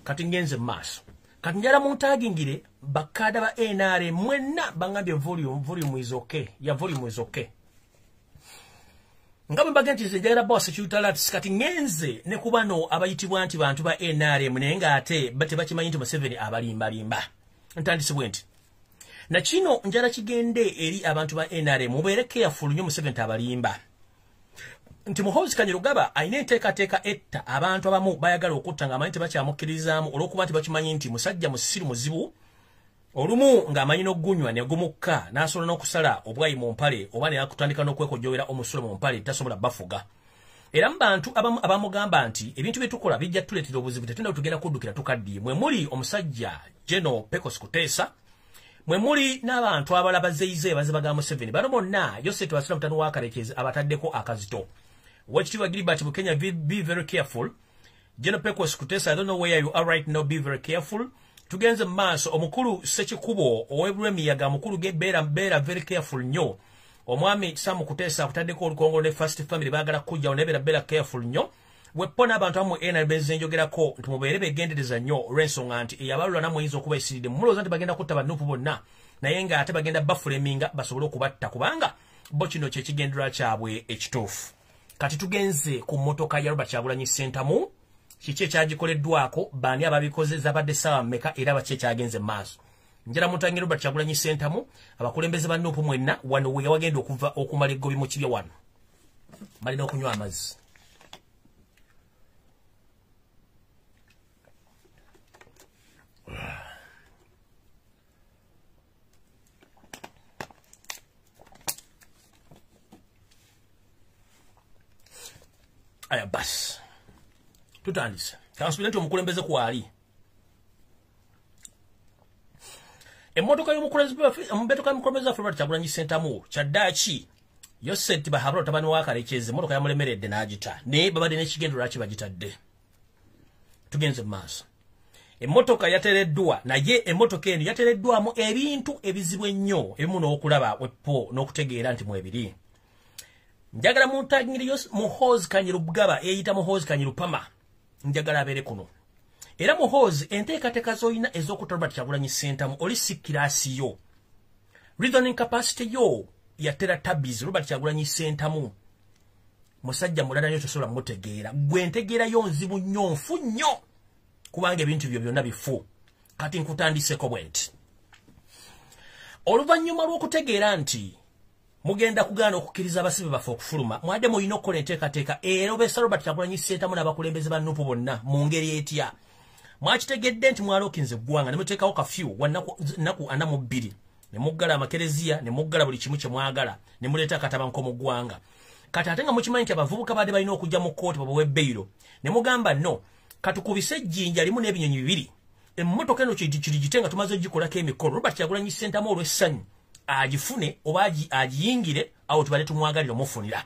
Kati ngenze mu maaso. Kati njala muntagingire bakada ba NRM mwenna bangambye volume is okay. Ya volume is okay. Nga bwe mbagambye nti nze njagala bawa security alerts, kati ngenze ne ku bano abayitibwa nti bantu ba NRM naye ng'ate tebakimanyi nti Museveni abalimbalimba. Ntandise bwe nti. Na kino njala kigende eri abantu ba NRM mubeere careful nnyo Museveni abalimba. Nti Muhoozi Kainerugaba alina enteekateeka etta abantu abamu bayagala okutta ng'amanyi tebakyamukkiririzaamu olw'okuba nti bakimanyi nti musajja musiru muzibu olumu ng'amanyi n'ogunywa ne gumukka n'asobola n'okusala obwayi mu mpale oba ne akutandika n'okwekojjowera omusulo mu mpale tasobola bafuga. Era mu bantu abamu abamugamba nti ebintu bye tukola bijja tuleetera obuzibu tetulina tugenda kuddukira tukaddiye. Mwe muli omusajja General Pecos Kuteesa, mwe muli n'abantu abalala bazeyize bazibaga Museveni. Bano bonna Yosef Wasira mutano wa Karekezi abataddeko akazito. Wekitiibwa Gilbert Bukenya, be very careful. General Pecos Kuteesa, I don't know where you are right now, be very careful. Tugenze maaso omukulu Ssekikubo ow'ebulwemiyaga mukulu beera very careful nnyo. Omwami Sam Kuteesa akutaddeko olukongo ne First Family baagala kujja ne beera careful nnyo. Wepo n'abantu abamu NRM benjenjogerako nti mubeere begendereza nnyo olw'ensonga nti eyabalula nammwe eyinza okuba esiridde. Mulowooza nti bagenda kutta bannupu bonna naye ng'ate bagenda bafuleminga basobole okubatta kubanga bo kino kye kigendererwa kyabwe ekituufu. Kati tugenze ku mmotoka ya Robert Kyagulanyi Ssentamu. Kiki ekyagikoleddwako, baani ababikoze, zabadde ssaawa mmeka era baki ekyagenze mu maaso. Njala mutange Robert Kyagulanyi Ssentamu, abakulembeze ba NUP mwenna wano we wagenda okuva okumala eggobi mu kibya wano. Balina okunywa amazzi. Aya basi. Tutandise. Kansubira nti omukulembeze kwali. Emmotoka y'omukulembeze waffe Robert Kyagulanyi Ssentamu kyaddaaki Yosef Bahabura mutabani wa Karekezi emmotoka yamulemeredde n'agita naye babadde n'ekigendererwa lwaki bagitadde. Tugenze mu maaso. Emmotoka yateereddwa naye emmotoka eno yateereddwamu ebintu ebizibu ennyo ebimu n'okulaba wepo n'okutegeera nti mwebiri. Njagala muntagingire Muhoozi Kainerugaba eyita Muhoozi Kairupama. Njagala abeere kuno. Era Muhoozi enteekateeka z'olina ez'okutta Robert Kyagulanyi Ssentamu oli si kiraasi yo. Reasoning capacity yo yatera tabbies Robert Kyagulanyi Ssentamu. Musajja mulala nnyo tosobola mutegeera. Gwe ntegeera yo nzibu nnyo nfu nnyo kubanga ebintu byo byonna bifu. Kati nkutandiseko bwe nti. Oluvannyuma lw'okutegeera nti mugenda kugaana okukkiriza abasibe baffe okufuluma, mwadde mulina okukola enteekateeka era obeesa Robert Kyagulanyi Ssentamu n'abakulembeze ba NUP bonna mu ngeri etya. Mwakitegedde nti mwalookinze eggwanga ne muteekawo kafyu wa nnaku 42 ne muggala amakereziya ne muggala buli kimu kye mwagala ne muleeta akatabanguko mu ggwanga. Kati ate nga mukimanyi nti abavubuka badde balina okujja mu kkooti babawe beyiro ne mugamba no katukubise ejjinja limu n'ebinyonyi bibiri. Emmotoka eno kirigite nga tumaze ogikolako emikolo. Robert Kyagulanyi Ssentamu olw'essanyu agifune oba agiyingire awo tubadde tumwagalira omufunira.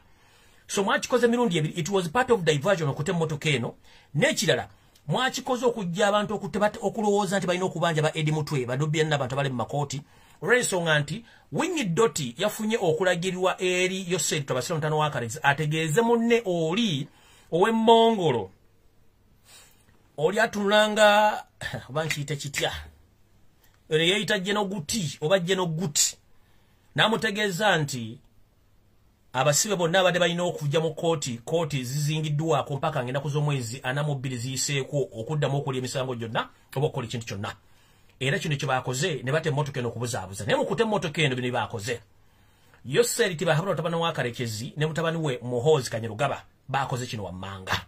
So mwakikoze emirundi ebiri. It was part of diversion okuta emmotoka eno. N'ekirala mwakikoze okujja abantu okulowooza nti balina okubanja ba Eddie Mutwe badobya n'abantu abali mu makooti Olw'ensonga nti Winyi Doti yafunye okulagirirwa eri Yoseri Tabasira mutano wa Karekezi ategeeze munne oli ow'emmongolo oli atunulanga oba nkiyite kitya, ero yeeyita Jenoguti oba Jenoguti, n'amutegeeza nti abasibe bonna abadde balina okujja mu kooti, kooti zizingiddwako mpaka ng'ennaku z'omwezi 42 ziyiseeko okuddamu okulya emisango gyonna oba okukola ekintu kyonna. Era kino kye baakoze ne bata emmotoka eno okubuzaabuza. Naye mu kuta emmotoka eno bino bye baakoze, Yoseri Tibahabula mutabani wa Karekezi ne mutabani we Muhoozi Kainerugaba baakoze kino wammanga.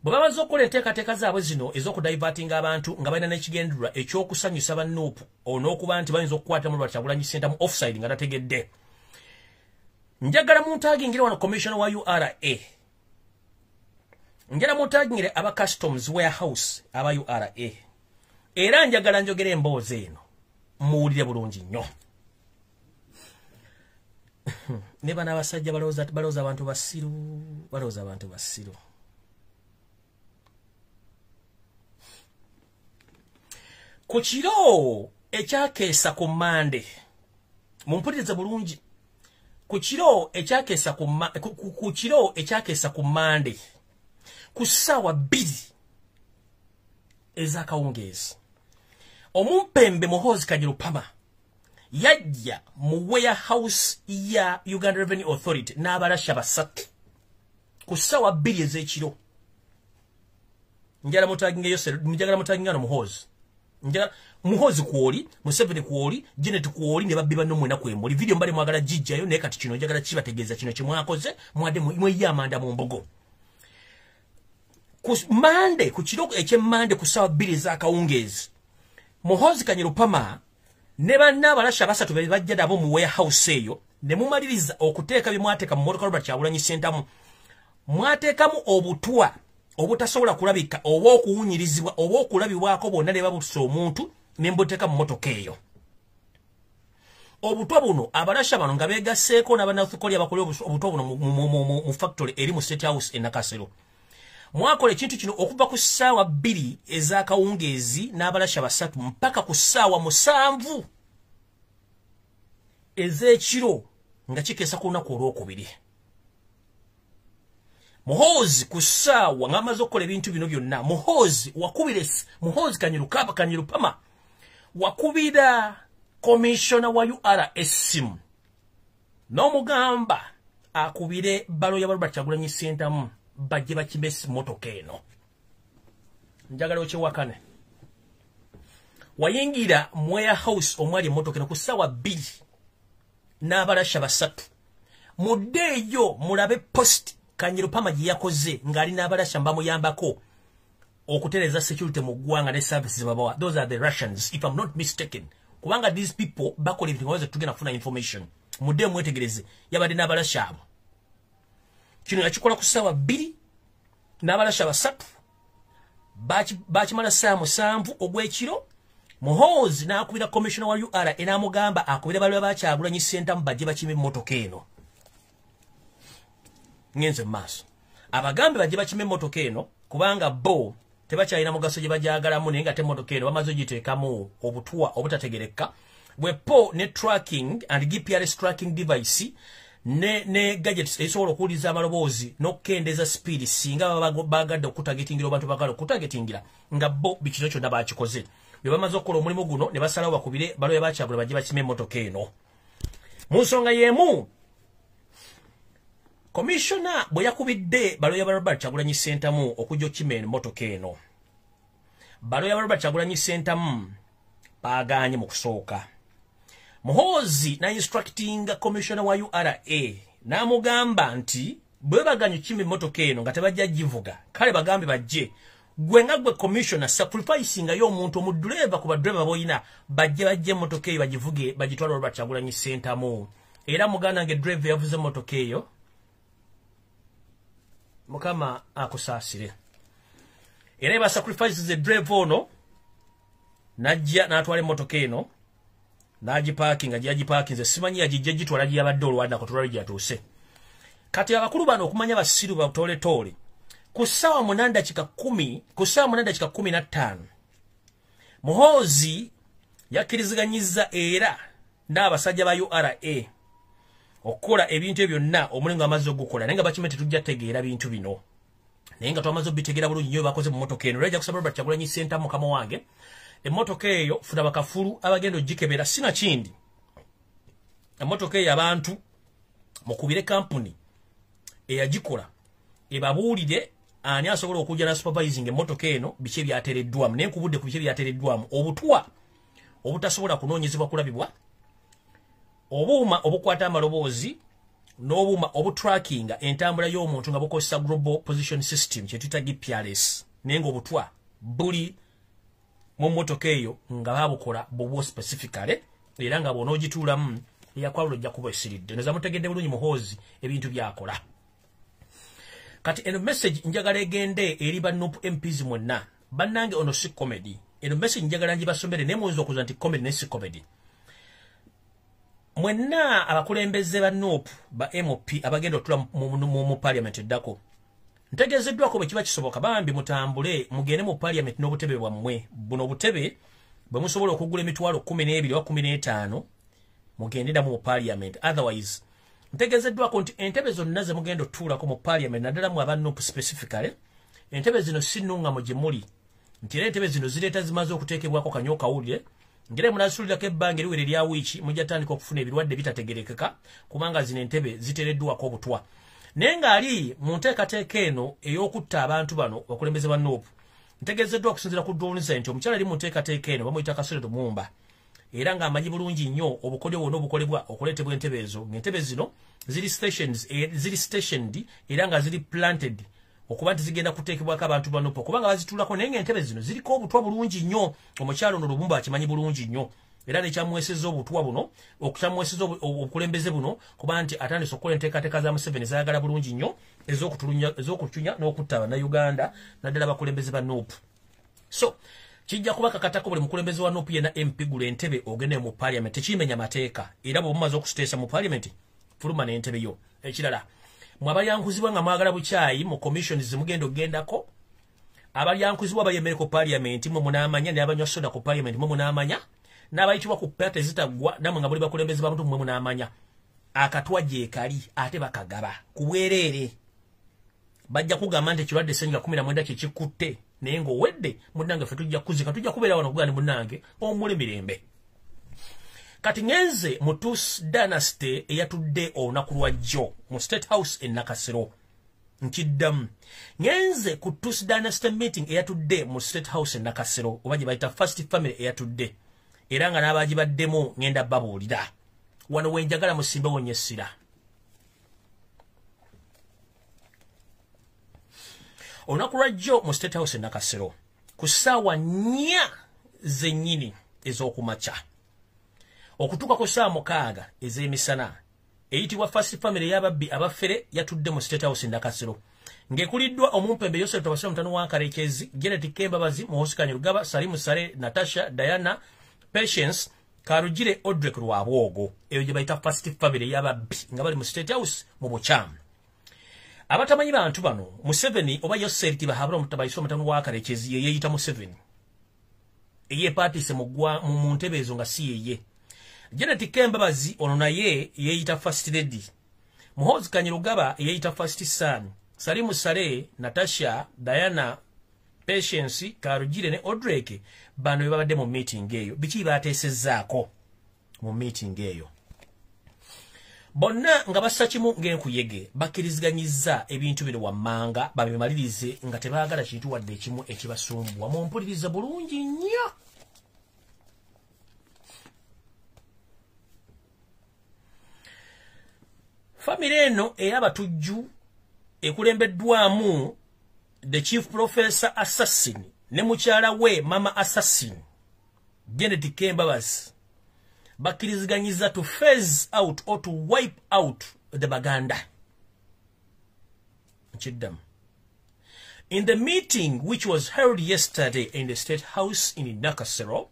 Bwe bamaze okukola enteekateeka zaabwe zino ez'okudivertinga abantu nga balina n'ekigendererwa eky'okusanyusa bannuupu n'okuba nti bayinza okukwata Robert Kyagulanyi Ssentamu offside nga tategedde. Njagala muntagingire wano commissioner wa URA. Njagala muntagingire aba customs warehouse aba URA. Era njagala njogere emboozi eno muwulire bulungi nnyo. Ne bano abasajja balowooza abantu basiru, balowooza abantu basiru. Ku kiro ekyakeesa ku Mande, mumpulirize bulungi. Ku kiro ekyakeesa ku kiro ekyakeesa ku Mande ku ssaawa 2 ez'akawungeezi, omumpembe Muhoozi Kainerugaba yajja mu warehouse ya Uganda Revenue Authority n'abalasha 3 ku ssaawa 2 ez'ekiro. Njagala mutaginga Yoseri, njagala mutaginga no Muhoozi. Njagala Muhoozi kwoli, Museveni kwoli, Janet kwoli ne babbi banno mwena kwemuli. Video mbali mwagala jijjayo naye kati kino njagala kibategeeza kino kye mwakoze, mwadde mweyye amanda mu mbogo. Ku Mande, ku kiro eky'Emmande ku ssaawa 2 ez'akawungeezi, Muhoozi Kainerugaba ne banna abalasha 3 be bajja nabo mu warehouse eyo ne mumaliriza okuteeka bye mwateeka mu mmotoka Robert Kyagulanyi Ssentamu. Mwateekamu obutwa obutasobola kulabika oba okuwunyirizibwa oba okulabibwako bonna ne babutusa omuntu ne mbuteeka mu mmotoka eyo. Obutwa buno abalasha bano nga beegasseeko n'aba North Korea bakola obutwa buno mu factory eri mu State House e Nakasero. Mwakola ekintu kino okuva ku ssaawa 2 ez'akawungeezi n'abalasha 3 mpaka ku ssaawa 7 ez'ekiro nga kikeesa ku lunaku olwokubiri. Muhoozi ku ssaawa ng'amaze okukola ebintu bino byonna, Muhoozi wakubira Muhoozi Kainerugaba wakubira commissioner wa URA essimu n'omugamba akubire baloya ba Robert Kyagulanyi Ssentamu bajje bakime emmotoka eno. Njagala okyewakane. Wayingira mu warehouse omwali emmotoka eno ku ssaawa 2 n'abalasha 3. Muddeeyo mulabe post Kainerugaba gye yakoze ng'ali n'abalasha mbamuyambako okutereeza security mu ggwanga ne services babawa. Those are the Russians if I'm not mistaken. Kubanga these people bakola ebintu nga baza tugenda kufuna information. Muddeeyo mwetegereze yabadde n'abalasha abo. Kino yakikola ku ssaawa 2 n'abalasha 3 bakimala ssaawa 7 ogw'ekiro. Muhoozi n'akubira commissioner wa URA n'amugamba akubire baloya ba Kyagulanyi Ssentamu bajje bakime emmotoka eno. Ngenze mu maaso. Abagambe bajje bakime emmotoka eno kubanga bo tebakyalina mugaso gye bagyagalamu, naye nga te emmotoka eno bamaze ogiteekamu obutwa obutategereka bwepo ne tracking and GPRS tracking device ne gadgets ezisobola okuwuliriza amaloboozi n'okukendeeza speed singa baba bagadde okutagetingira abantu bagala okutagetingira nga bo bikino kyonna bakikoze. Bwe bamaze okukola omulimu guno ne basalawo bakubire baloya ba Kyagulanyi bajje bakime emmotoka eno. Mu nsonga y'emu, commissioner bwe yakubidde baloya ba Robert Kyagulanyi Ssentamu okujja okukima emmotoka eno, baloya ba Robert Kyagulanyi Ssentamu baagaanye mu kusooka. Muhoozi na instructinga commissioner wa URA n'amugamba nti bwe baganye okukima emmotoka eno nga tebajja givuga, kale bagambe bajje gwe nga gwe commissioner sacrificing yo omuntu omuduleva ku badreva boyina bajje emmotoka eyo bagivuge bagitwale Robert Kyagulanyi Ssentamu. Era muganda nge driver yavuze emmotoka eyo, Mukama akusaasire. Era ba sacrifices the driver ono najja n'atwala emmotoka eno n'agiparkinga gyagiparkinze, simanyi yagijja gitwala gye yabadde olwandako tulwali gyatuuse. Kati abakulu bano okumanya basiru batooletole, ku ssaawa 8:10 ku ssaawa 8:15 Muhoozi Yakkiriziganyizza era n'abasajja ba URA okukola ebintu ebyo byonna omulimu amazzi ogukola, naye nga bakimanyi tetujja tegeera bintu bino, naye nga twamaze obitegeera bulungi nnyo bakoze mu mmotoka eno. Era kusaba Robert Kyagulanyi Ssentamu mukama wange, emmotoka eyo funa bakafulu abagenda ogikebera, sina kindi. Emmotoka eyo abantu mukubire kampuni eyagikola ebabuulire ani asobola okujja na supervising emmotoka eno, biki ebyateereddwamu. Naye nkubudde ku biki ebyateereddwamu: obutwa obutasobola kunoonyezebwa kulabibwa, obuuma obukwata amaloboozi, n'obuuma obutrackinga entambula y'omuntu nga bukozesa global position system kye tuyita GPRS. Naye ng'obutwa buli mu mmotoka eyo nga babukola bubwo specifically, era nga bw'onoogituulamu eyakwalula ojja kuba esiridde. Noza mutegedde bulungi Muhoozi ebintu byakola. Kati eno message njagala egende eri ba NUP MPs mwenna. Bannange, ono si comedy. Eno message njagala ngibasomere, naye muyinza okuza nti comedy, naye si comedy. Mwenna abakulembeze ba NUP, ba MP abagenda otula mu parliament eddako, ntegeezeddwako bwe kiba kisoboka, bambi mutambule mugende mu parliament n'obutebe bwammwe buno, obutebe bwe musobola okugula 12,000 oba 15,000, mugende namu mu parliament. Otherwise ntegeezeddwako nti entebe zonna ze mugenda otuulako mu parliament, naddala mu aba NUP specifically, entebe zino si nnungamu gye muli, nti era entebe zino zireeta zimaze okuteekebwako kanywa kawulire, ngere munasulirako ebbanga eriwere erya wiiki, mujja tandika okufuna ebirwadde bitategerekeka, kubanga zino entebe ziteereddwako obutwa. Naye ng'ali mu nteekateeka eno ey'okutta abantu bano bakulembeze ba NUP, ntegeezeddwa okusinziira ku ddwoniza nti omukyala ali mu nteekateeka eno bamuyita Kasule Lumumba, era ng'amanyi bulungi nnyo obukodyo bwonna obukolebwa okuleetebwa entebe ezo, ng'entebe zino ziri stations, ziri stationed era nga ziri planted okuba nti zigenda kuteekebwako abantu ba NUP kubanga bazituulako, naye ng'entebe zino ziriko obutwa bulungi nnyo. Omukyala ono Lumumba akimanyi bulungi nnyo, era nekyamuweesezza obutwa buno, okukyamuweesezza obukulembeze buno, kuba nti atandise okukola enteekateeka za Museveni zaayagala bulungi nnyo ez'okucunya n'okutta Bannayuganda, naddala abakulembeze ba NUP. So kijja kuba kakatako buli mukulembeze wa NUP yenna MP, gula entebe ogende mu parliament. Tekimenya mateeka, era bw'omumaze okusiteesa mu parliament, fuluma n'entebe yo. Ekirala, mwe abalyankuzibwa nga mwagala bukyayi mu commissions zemugenda okugendako, abalyankuzibwa bayemere ku parliament, mwe munaamanya, n'abanywa soda ku parliament mwe munaamanya, n'abayitibwa ku party zitaggwa nammwe nga muli bakulembeze ba muntu mwe munaamanya. Akatwa gyekali ate bakagaba ku bwereere. Bajja kugamba nti ekirwadde senyiga 19 kye kikutte, naye ng'owedde. Munnange, ffe tujja kuzika, tujja kubeera wano okugamba munnange omuli mirembe. Kati ngenze mu Tus Dynasty eyatudde olunaku lwa jjo mu State House e Nakasero. Nkiddamu, ngenze ku Tus Dynasty meeting eyatudde mu State House e Nakasero, oba gye bayita First Family eyatudde, era nga n'abagibaddemu ngenda babuulira. Wano wenjagala musimbe wonye essira. Olunaku lwa jjo mu State House e Nakasero ku ssaawa 4 zennyini ez'okumakya okutuuka ku ssaawa 6 ez'emisana, eyitibwa First Family ey'ababbi abafere yatudde mu State House e Nakasero, ng'ekuliddwa omumpembe Yosef Tabasira mutano wa Karekezi, Janet Kembabazi, Muhoozi Kainerugaba, Salimu Saleh, Natasha, Diana, Patience Karugire, Odrek Rwabwogo. Eyo gye bayita First Family ey'ababbi nga bali mu State House mu bukyamu. Abatamanyi bantu bano, Museveni oba Yosef Tibahabura Mutabayiso mutano wa Karekezi ye yeeyita Museveni eyeepaatiise mu ntebe ezo nga si yeye. Janet Kembabazi ono naye yeeyita First Lady. Muhoozi Kainerugaba yeeyita First Son. Salimu Saleh, Natasha, Diana, Patience Karugire ne Odrek, bano be babadde mu meeting eyo. Biki baateesezzaako mu meeting eyo? Bonna nga bassa kimu ng'enkuyege, bakkiriziganyizza ebintu bino wammanga babimalirize nga tebaagala kintu wadde ekimu ekibasumbuwa. Mumpulirize bulungi nnyo. Famire eno ey'abatujju ekulembeddwamu the Chief Professor Assassin ne mukyala we Mama Assassin Janet Kembabazi bakkiriziganyiza to phase out or to wipe out the Baganda. Nkiddamu. In the meeting which was held yesterday in the State House in Nakasero,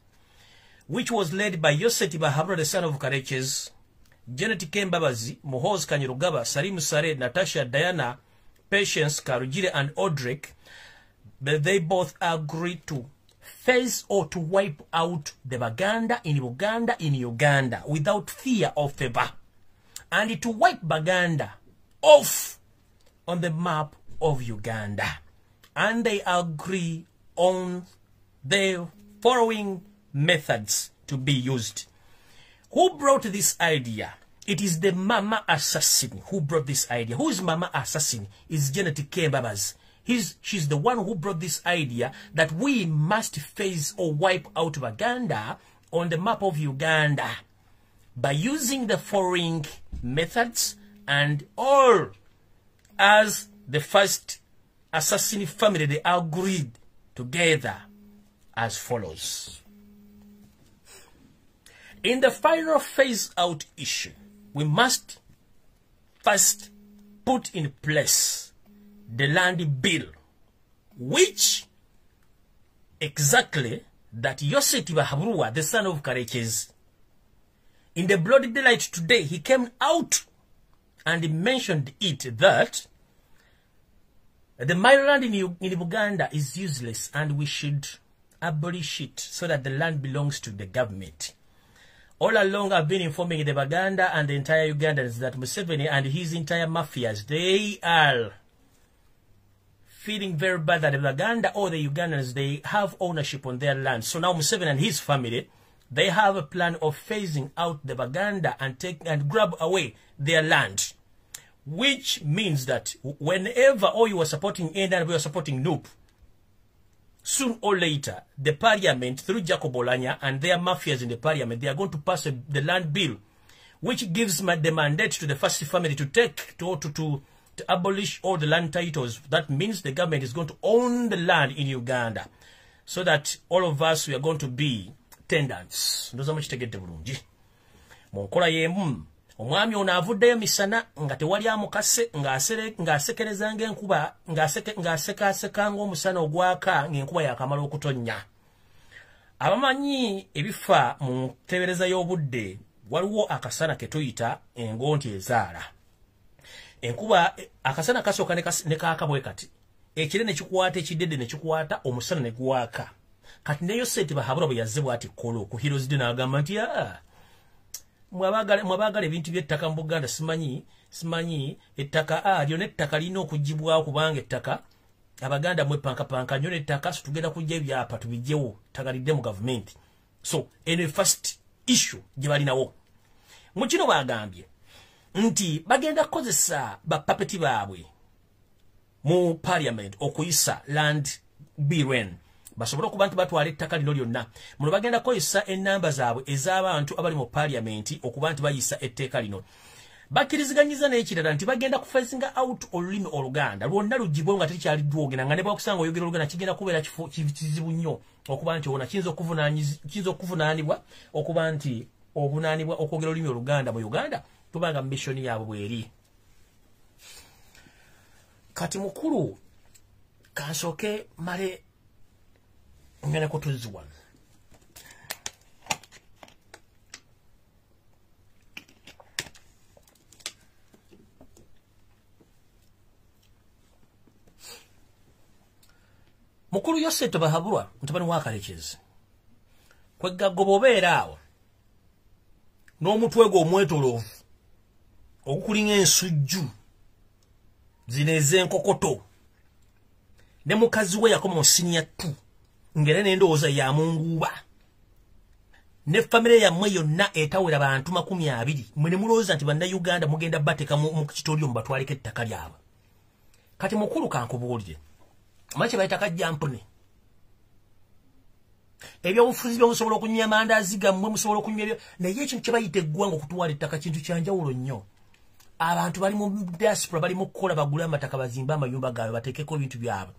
which was led by Yosef Bahabura, the son of Karekezi, Janet Kembabazi, Muhoozi Kainerugaba, Salim Saleh, Natasha, Diana, Patience Karugire and Odrek, but they both agreed to phase or to wipe out the Baganda in Buganda in Uganda without fear or favor, and to wipe Baganda off on the map of Uganda. And they agree on the following methods to be used. Who brought this idea? It is the Mama Assassin who brought this idea. Who is Mama Assassin? Is Janet Kembabazi. She's the one who brought this idea that we must phase or wipe out Baganda on the map of Uganda by using the following methods, and all as the first assassin family, they agreed together as follows. In the final phase out issue, we must first put in place the land bill, which exactly that Yosef Tibahaburwa, the son of Karekezi, in the bloody daylight today, he came out and mentioned it that the Mailo land in Uganda is useless and we should abolish it so that the land belongs to the government. All along, I've been informing the Baganda and the entire Ugandans that Museveni and his entire mafias, they are feeling very bad that the Baganda or the Ugandans, they have ownership on their land. So now Museveni and his family, they have a plan of phasing out the Baganda and take and grab away their land, which means that whenever all you are supporting NRM, we are supporting NUP, soon or later, the parliament, through Jacob Oulanyah and their mafias in the parliament, they are going to pass the land bill, which gives the mandate to the first family to take, to abolish all the land titles. That means the government is going to own the land in Uganda, so that all of us, we are going to be tenants. Ndoza mukitegedde bulungi. Mu nkola y'emu, omwami ono avuddeyo misana nga tewali amukase, ng'asekereza ng'enkuba, ng'asekaaseka ng'omusana ogwaka ng'enkuba yakamala okutonnya. Abamanyi ebifa mu nteebereza y'obudde, waliwo akasana ke tuyita engonti ezaala. Enkuba, akasana kasooka ne kaaka bwe kati, ekire ne kikwata, ekidedde ne kikwata, omusana ne gwaka. Kati ne Yosef Tibahaburwa bwe yazze bw'ati kkolo ku Heroes Day n'agamba nti mwabagala ebintu by'ettaka mu Buganda, simanyi ettaka lyonna ettaka lirina okugibwawo kubanga ettaka Abaganda mwepankapanka nnyo n'ettaka, so tugenda kujja ebyapa tubijjewo, ttaka lidde mu gavumenti. So eno first issue gye balinawo. Mu kino bagambye nti bagenda kukozesa bapapeti baabwe mu parliament okuyisa land bill basobole okuba nti batwala ettaka lino lyonna. Muno bagenda kukozesa ennamba zaabwe ez'abantu abali mu parliament okuba nti bayisa etteeka lino. Bakkiriziganyiza n'ekirala nti bagenda kufacinga out olulimi Oluganda lwonna lugibwe nga terikyali lwogera, nga ne bwakusanga oyogera Oluganda kigenda kubeera kizibu nnyo okuba nti ona kiyinza okuvunaanibwa okuba nti ovunaanibwa okwogera olulimi Oluganda mu Uganda, kubanga mission yaabwe bw'eri. Kati mukulu kansooke male ngenda kutuzzi wano. Mukulu Yosef Tibahaburwa mutabani wa Karekezi, kweggagoba obeera awo n'omutwe gwe omwetoloovu ogukulinga ensujju zino ez'enkokoto, ne mukazi we yakoma mu siniya 2 ng'era n'endowooza ya munguuba, ne famire yammwe yonna etawera bantu 20, mwe ne mulowooza nti bannayuganda mugenda bateeka mu kitolyo mubatwaleko ettaka lyabwe. Kati mukulu kankubuulire, omanyi kye bayita kajjampune? Ebyobufuzi byo musobola okunywa amandaazi gammwe, musobola okunywa ebyo, naye ekintu kye bayita eggwanga okutwala ettaka kintu kya njawulo nnyo. Abantu bali mu diaspora bali mu kukola, bagule amataka, bazimbe amayumba gaabwe, bateekeko ebintu byabwe.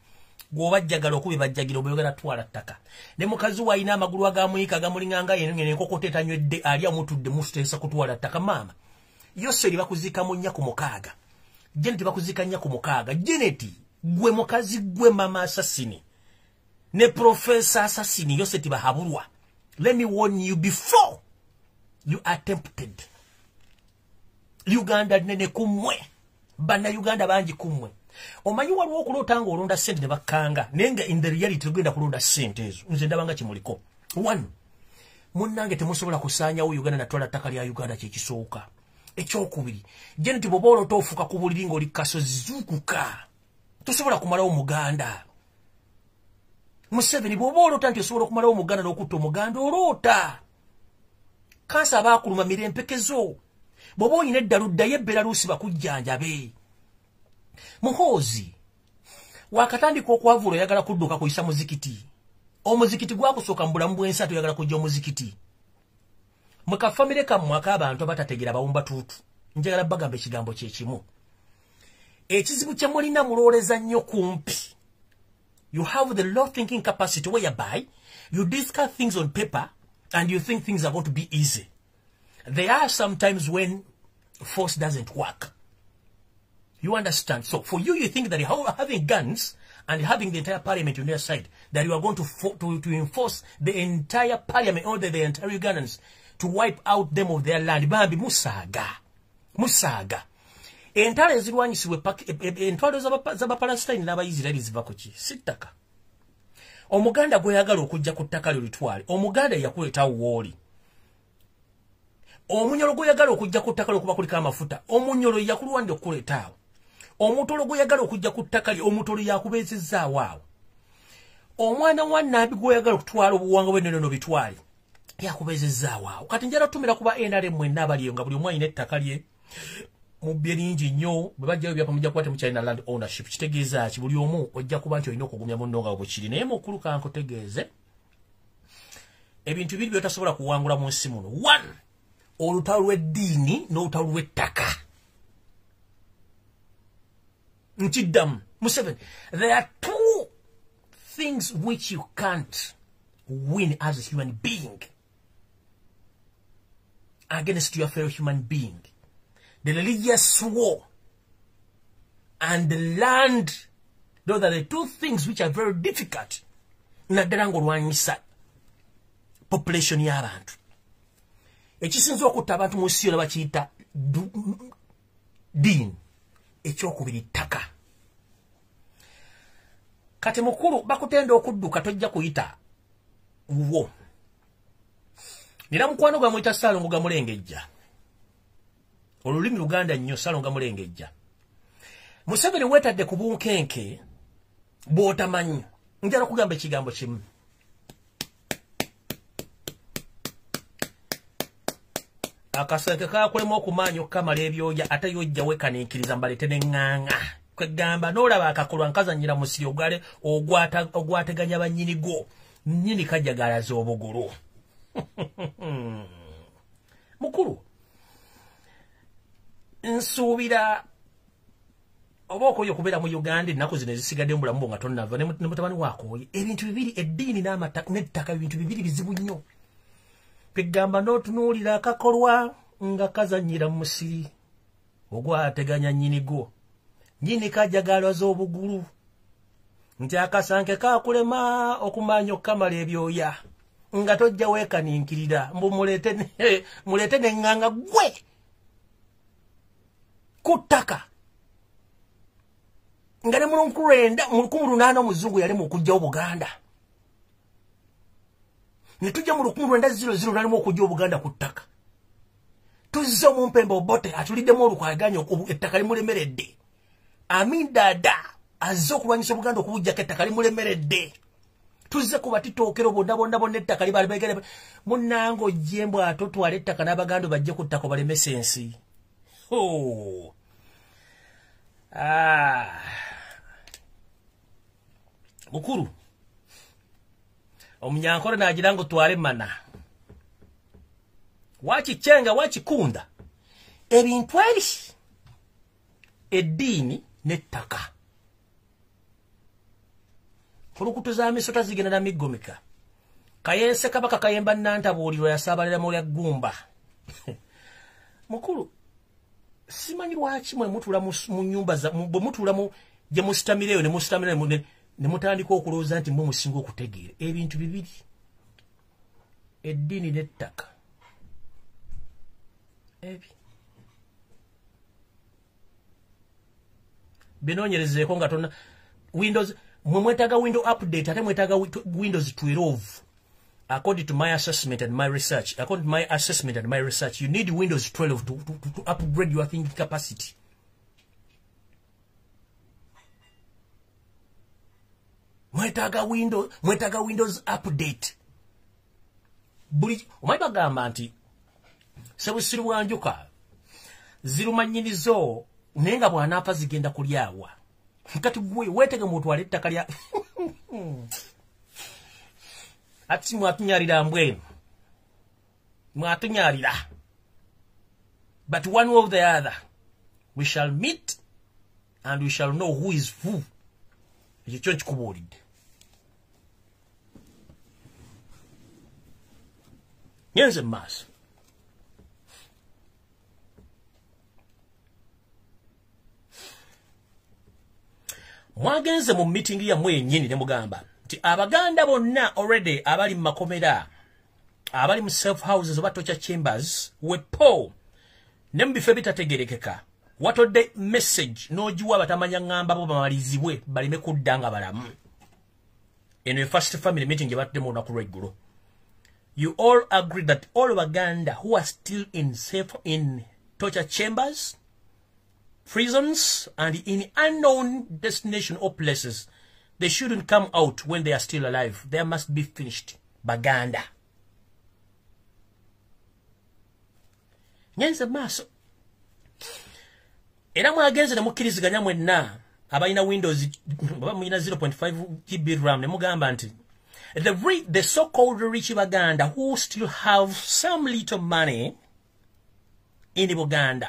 Gw'obajjagala okubi bajjagira obayogera twala ttaka. Ne mukazi we alina amagulu agamuyika agamulinganga enkokota etanywedde, ali amutudde mututeesa kutwala ttaka. Maama Yoseri bakuziika mu 4 ku 6, Janet bakuziika 4 ku 6. Janet gwe mukazi gwe mama assassini ne professor assassini Yosef Tibahaburwa, let me warn you before you are tempted. Uganda nene kumwe, bannayuganda bangi kumwe. Omanyi waliwo okuloota ng'olonda ssente ne bakkanga, naye nga in the reality togenda kulonda ssente ezo. Nze ndabanga kimuliko. One, munnange temusobola kusaanyawo Uganda natwala ttaka lya Uganda, kyekisooka. Ekyokubiri, Janet, bw'oba oloota ofuuka ku buliri ng'oli kasozi, zuukuka. Tosobola kumalawo Muganda. Museveni, bw'oba oloota nti osobola okumalawo Omuganda n'okutta Omuganda, oloota. Kansa abaakuluma mirempekezo. Bw'oba olina eddalu, ddayo Ebelarusi bakujjanjabe. Muhoozi, wakatandika okwavula, oyagala kudduka kuyisa muzikiti. Omuzikiti gwakusooka mu bulamu bw'ensi, ate oyagala kujja omuzikiti. Mwe kafamire kammwe ak'abantu abatategeera bawumba tuutu, njagala bagamba ekigambo kyekimu. Ekizibu kye mulina, mulowooleza nnyo kumpi. You have the low thinking capacity whereby you discuss things on paper and you think things are going to be easy. There are sometimes when force doesn't work. You understand? So for you, you think that having guns and having the entire parliament on your side, that you are going to enforce the entire parliament or the entire Ugandans to wipe out them of their land. Bambi musaga. Musaga. Entalo ezirwanyisibwa, entwalo z'Abapalestine n'Abaisiraeri ziva ku ki? Si ttaka. Omuganda gweyagala okujja ku ttaka lyo litwale, Omuganda yakuleetawo wooli. Omunyolo gweyagala okujja ku ttaka lyo okuba kuliko amafuta, Omunyolo yakulwandde okukuleetaawo. Omutolo gweyagala okujja ku ttaka lyo, Omutolo yakubeezezzaawo awo. Omwana wa Nabbi gweyagala okutwala obuwanga bw'ennono bitwale, yakubeezezzaawo awo. Kati njala tutumira kuba NRM mwenna abaliyo nga buli omu alina ettaka lye mubbye lingi nnyo, bwe bajjayo byapa mujja kuba temukyalina land ownership. Kitegeeza ki? Buli omu ojja kuba nti olina okugumya munno nga bwe kiri. Naye mukulu, kankutegeeze ebintu biri by'otasobola kuwangula mu nsi muno. One, olutalo lw'eddiini n'olutalo lw'ettaka. Nkiddamu, Museveni, there are two things which you can't win as a human being against your fellow human being: the religious war and the land. Those are the two things which are very difficult, naddala ng'olwanyisa population y'abantu. Ekisinza okutta abantu mu nsi yonna bakiyita diini, ekyokubiri ttaka. Kati mukulu, bakutenda okudduka, tojja kuyita wo. Nina mukwano gwa muyita Saalongo Gamulengejja, olulimi Luganda nnyo. Saalongo Gamulengejja, Museveni weetadde ku bunkenke bw'otamanyi. Njala kugamba ekigambo kimu. Akasenke kakulema okumaanya okukamala ebyoya, ate yojja wekaniikiriza mbaleete neŋŋaŋa. Kwegamba n'olaba akakolwa nkazanyira musiri ogwale ogwateganya bannyini gwo nnyini kajjagalaza obugulu. Mukulu, nsuubira oba okoye okubeera mu Uganda ennaku zino ezisigadde mu bulamu bwo nga tonnava ne mutabani wakooye. Ebintu bibiri, eddiini n'ettaka, ebintu bibiri bizibu nnyo. Kwegamba n'otunuulira akakolwa nga kazannyira mu musiri ogwateganya nnyini gwo nnyini kajagalaza obugulu, nti akasanke kakulema okumanya okukamala ebyoya nga tojja weekaninkirira mbu muleete neŋŋanga gwe ku ttaka, nga ne mu 1800 omuzungu yalema okugjawo Buganda. Ne tujja mu 1900 nalimu okujja Obuganda ku ttaka. Tuzze omumpembe Obote atuliddemu olukwaganya, ettaka limulemeredde. Amin Dada azze okulwanyisa Obuganda okubuggyako ettaka, limulemeredde. Tuzze ku batitookero bonna bonna bonna, ettaka libalibegere. Munnange, ojje mbw ate otwala ettaka n'Abaganda bajje ku ttaka obalemesa ensi. Oh. Ah. Mukuru, Omunyankore nagira ngo twale mana wakichenga wakikunda. Ebintu eri eddiini n'ettaka, kulukutu za misota zigenda na migomeka. Kayense kabaka Kayemba Nantabuulirwa yasaabalira mu lya ggumba. Mukulu, simanyi lwaki mwe mutuula mu nyumba, bwe mutuula mu gye musitamireyo ne musitamira ne mutandika okulowooza nti mwe musinga okutegeera. Ebintu bibiri, eddiini n'ettaka, ebi. Binoonyerezeeko nga tonna Windows, mwe mwetaaga window update, ate mwetaaga Windows 12. According to my assessment and my research, according to my assessment and my research, you need Windows 12 to upgrade your thinking capacity. Mwetaaga Windows update. Buli omanyi bagamba nti sebusiru bwa njuka ziruma nnyinizo, naye nga bw'anaafa zigenda kulyawa. Kati gwe weetege mutwale ettaka lya ati mwatunyalira mbwenu, mwatunyalira. But one way or the other, we shall meet and we shall know who is who. Ekyo kyo nkikubuulidde. Ngenze mu maaso. Mwagenze mu meeting yammwe yennyini ne mugamba nti Abaganda bonna already abali mu makomera, abali mu safe houses oba torture chambers, wepo ne mu bifo ebitategerekeka, watodde message n'ogiwa abatamanya ŋŋamba bo bamalizibwe baleme kudda nga balamu. Eno first family meeting gye batuddemu olunaku lw'eggulo. You all agree that all Baganda who are still in safe in torture chambers, prisons, and in unknown destination or places, they shouldn't come out when they are still alive. They must be finished. Baganda. Ngenze maaso. Era mwagenze ne mukkiriziganya mwenna abalina Windows oba mulina 0.5 GB RAM ne mugamba nti the so-called rich Baganda who still have some little money in Buganda,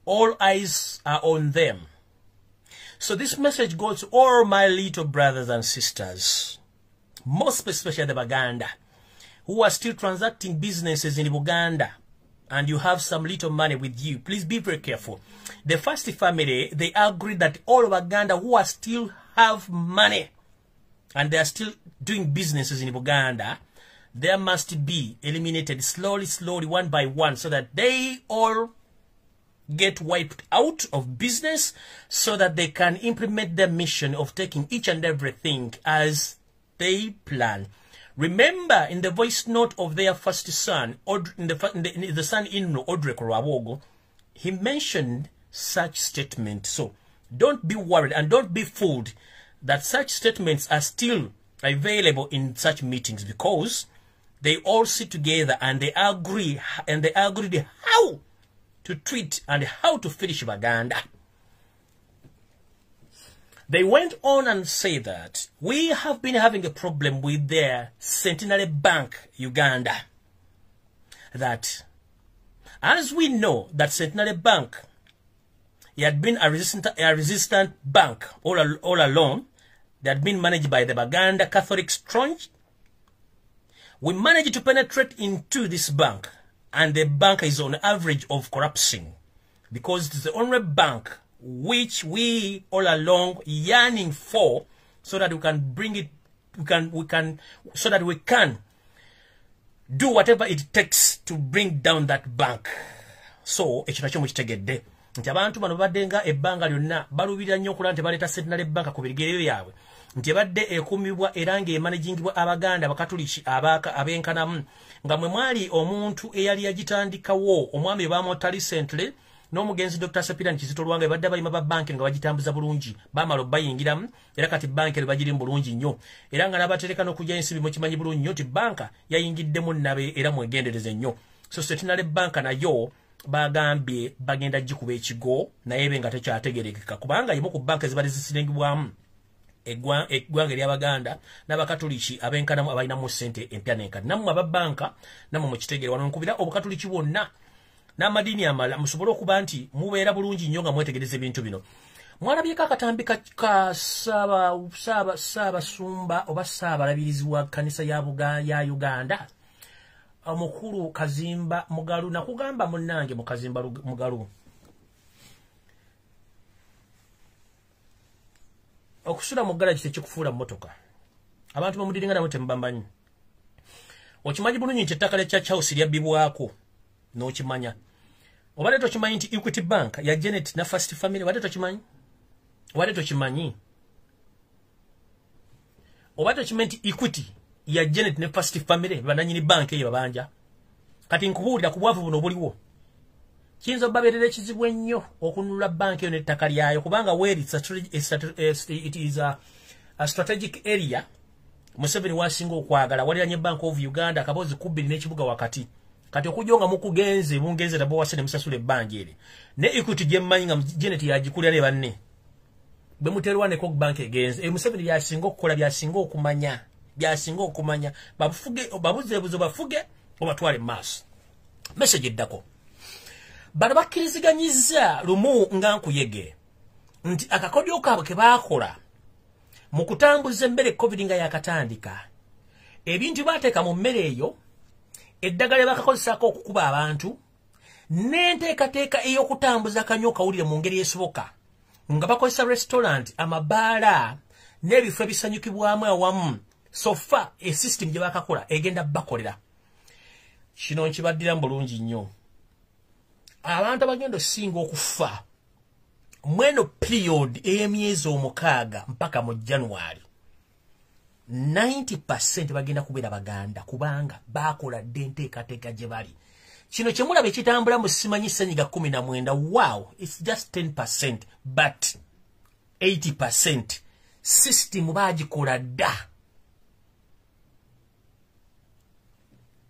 all eyes are on them. So this message goes to all my little brothers and sisters, most especially the Baganda, who are still transacting businesses in Buganda, and you have some little money with you. Please be very careful. The first family, they agree that all Baganda who are still have money and they are still doing businesses in Buganda, they must be eliminated slowly, slowly, one by one, so that they all get wiped out of business, so that they can implement their mission of taking each and everything as they plan. Remember, in the voice note of their first son, in the son-in-law, Odrek Rwabogo, he mentioned such statement. So don't be worried and don't be fooled that such statements are still available in such meetings, because they all sit together and they agree, and they agreed how to treat and how to finish Baganda. They went on and say that we have been having a problem with their Centenary Bank, Uganda. That as we know that Centenary Bank, it had been a resistant bank all along, that had been managed by the Baganda Catholic Church. We managed to penetrate into this bank, and the bank is on average of collapsing, because it's the only bank which we all along yearning for, so that we can bring it, so that we can do whatever it takes to bring down that bank. So ekyo nakyo mukitegedde nti abantu bano babadde nga ebbanga lyonna baluubirira nnyo okulaba nti baleeta Centenary Bank ku bigere byabwe, nti ebadde ekuumibwa era ng'emanagingibwa Abaganda Abakatuliki abenkanamu, nga mwe mwali omuntu eyali yagitandikawo, omwami bamwota recently, n'omugenzi Dr. Sepirani Kizito Lwanga, ebadde abalima ba banki nga bagitambuza bulungi, bamala obayingiramu, era kati banki ero bagirimu bulungi nnyo, era nga n'abatereka n'okujja ensimbi mukimanyi bulungi nnyo nti banka yayingiddemu nnabe, era mwegendereze nnyo. So Centenary Bank nayo bagambye bagenda gikuba ekigo, naye be nga tekyategerekeka, kubanga emu ku banka ezibadde zisirengibwamu eggwanga ery'Abaganda n'Abakatuliki abenkanamu abalinamu ssente empya n'enkadde. Nammwe ababanka nammwe mukitegere, wano nkubira Obukatuliki bwonna n'amadiini amalala, musobole okuba nti mubeera bulungi nnyo nga mwetegereza ebintu bino. Mwalabyeko akatambi ka Ssaabasumba oba Ssaabalabirizi wa kkanisa ya Uganda, omukulu Kazimba Mugalu. Nakugamba munnange mu Kazimba Mugalu, okusula mu garagi tekikufuula mmotoka. Abantu bamudiringa nabo temubambanyi. Okimanyi bulungi nti ettaka lya Church House lyabbibwako, n'okimanya. Obadde tokimanyi nti Equity Bank ya Janet na First Family, obadde tokimanyi? Obadde tokimanyi? Obadde tokimanyi nti Equity ya Janet ne First Family bananyini banka eyo babanja? Kati nkubuulira, ku bwavu buno obuliwo, kiyinza obbabeerera ekizibu ennyo okununula banka eyo n'ettaka lyayo, kubanga weri it is a strategic area. Museveni wasinga okwagala waliranye Bank of Uganda, akabozi kubiri n'ekibuga wakati. Kati okujja nga mukugenze bungenze nabo wase ne musasula ebbanja eri ne Equity gyemmanyi nga Janet yagikulira ne banne bwe muterwa ne Coke Bank egenze. Museveni byasinga okukola, byasinga okumanya, byasinga okumanya, babufuge, babuzeebuzo, bafuge obatwale mu maaso. Message eddako, bano bakkiriziganyizza lumu nga nkuyege nti akakodyo kaabwe ke baakola mu kutambuza emmere COVID nga yakatandika, ebintu baateeka mu mmere eyo, eddagala bakakozesaako okukuba abantu, n'enteekateeka ey'okutambuza akanywa kawulire mu ngeri esoboka nga bakozesa restaurant, amabaala n'ebifo ebisanyukibwamu awamu. So far esystem gye bakakola egenda bakolera. Kino nkibaddiramu bulungi nnyo. Abantu abagenda osinga okufa mweno period ey'emyezi 6 mpaka mu January, 90% bagenda kubeera Baganda, kubanga bakola dde enteekateeka gye bali. Kino kyemulaba ekitambula mu simanyi senyiga 19, wow, it's just 10%, but 80% system bagikola dda.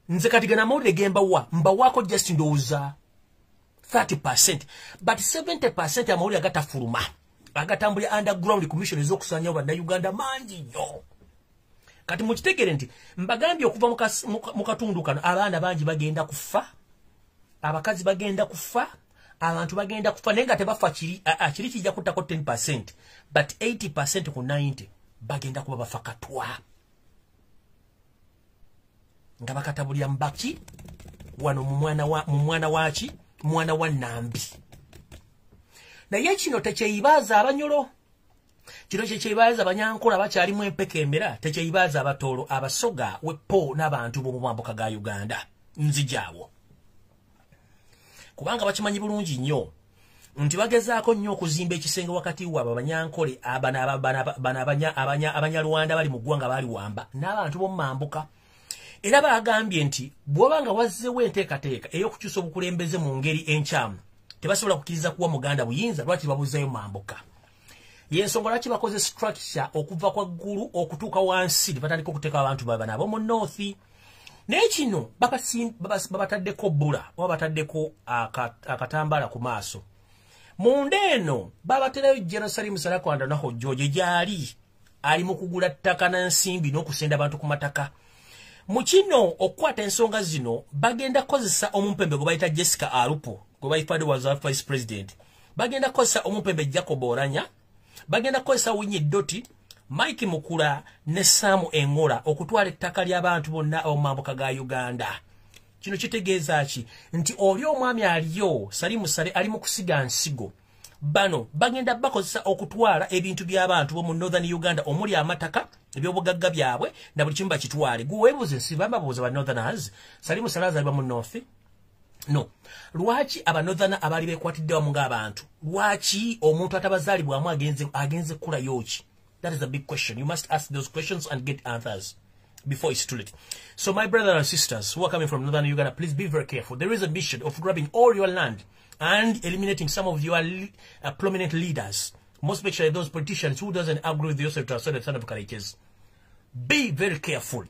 Nze kati gana amawulire ge mbawa, mbawaako just ndowooza 30%, but 70% amawulire agatafuluma agatambulira underground commission ez'okusaanyawo Bannayuganda mangi nnyo. Kati mukitegere nti mbagambye okuva mu katundu kano abaana bangi bagenda kufa, abakazi bagenda kufa, abantu bagenda kufa, naye nga tebafa kiri kiri kijja kuttako 10%, but 80% ku 90 bagenda kuba bafa katwa nga bakatabulira mbaki wano mu mwana waki, mwana wa Nambi. Naye kino tekyeyibaaza Abanyolo, kino kyekyeyibaaza Abanyankola bakyalimu empeka emera, tekyeyibaaza Abatoolo, Abasoga, Wepo n'abantu b'omu mambuka ga Uganda. Nzijaawo kubanga bakimanyi bulungi nnyo nti bagezaako nnyo okuzimba ekisenge wakati waabwe Abanyankole Abanyarwanda bali mu ggwanga baaliwamba n'abantu b'omu mambuka. Era bagambye nti bw'oba nga wazzeewo enteekateeka ey'okukyusa obukulembeze mu ngeri enkyamu, tebasobola kukkiriza kuwa Muganda buyinza. Lwaki babuzeeyo mambuka? Yensonga lwaki bakoze structure okuva kwa ggulu okutuuka wansi, batandika okuteeka abantu baabwe nabo mu north. Naye kino babataddeko bbula oba bataddeko akatambaala ku maaso. Munda eno babaterayo Jerusalem Salakwanda naho George gyali ali mu kugula ttaka na nsimbi n'okusenda abantu ku mataka. Mu kino okukwata ensonga zino bagenda kukozesa omumpembe gwe bayita Jessica Alupo, gwe bayita was vice president, bagenda kukozesa omumpembe Jacob Oranya, bagenda kukozesa Winyi Doti, Mike Mukula ne Sam Engola okutwala ettaka ly'abantu bonna ab'omu mambuka ga Uganda. Kino kitegeeza ki? Nti oli omwami aliyo Salimu Sale ali mu kusiga nsigo. Bano bagenda bakozesa okutwala ebintu by'abantu b'omu Northern Uganda omuli amataka, ebyobugagga byabwe na buli kimu bakitwale. Gwe weebuuze, nsiba mbabuuza ba Northerners, Salimu Sale azaalibwa mu North? No. Lwaki aba Northern abaali beekwatidde wamu ng'abantu? Lwaki omuntu atabazaalibwamu agenze kukulayo ki? That is a big question. You must ask those questions and get answers before it's too late. So my brothers and sisters who are coming from Northern Uganda, please be very careful. There is a mission of grabbing all your land and eliminating some of your prominent leaders, most especially those politicians who doesn't agree with yourself to assert the son of Karekezi. Be very careful.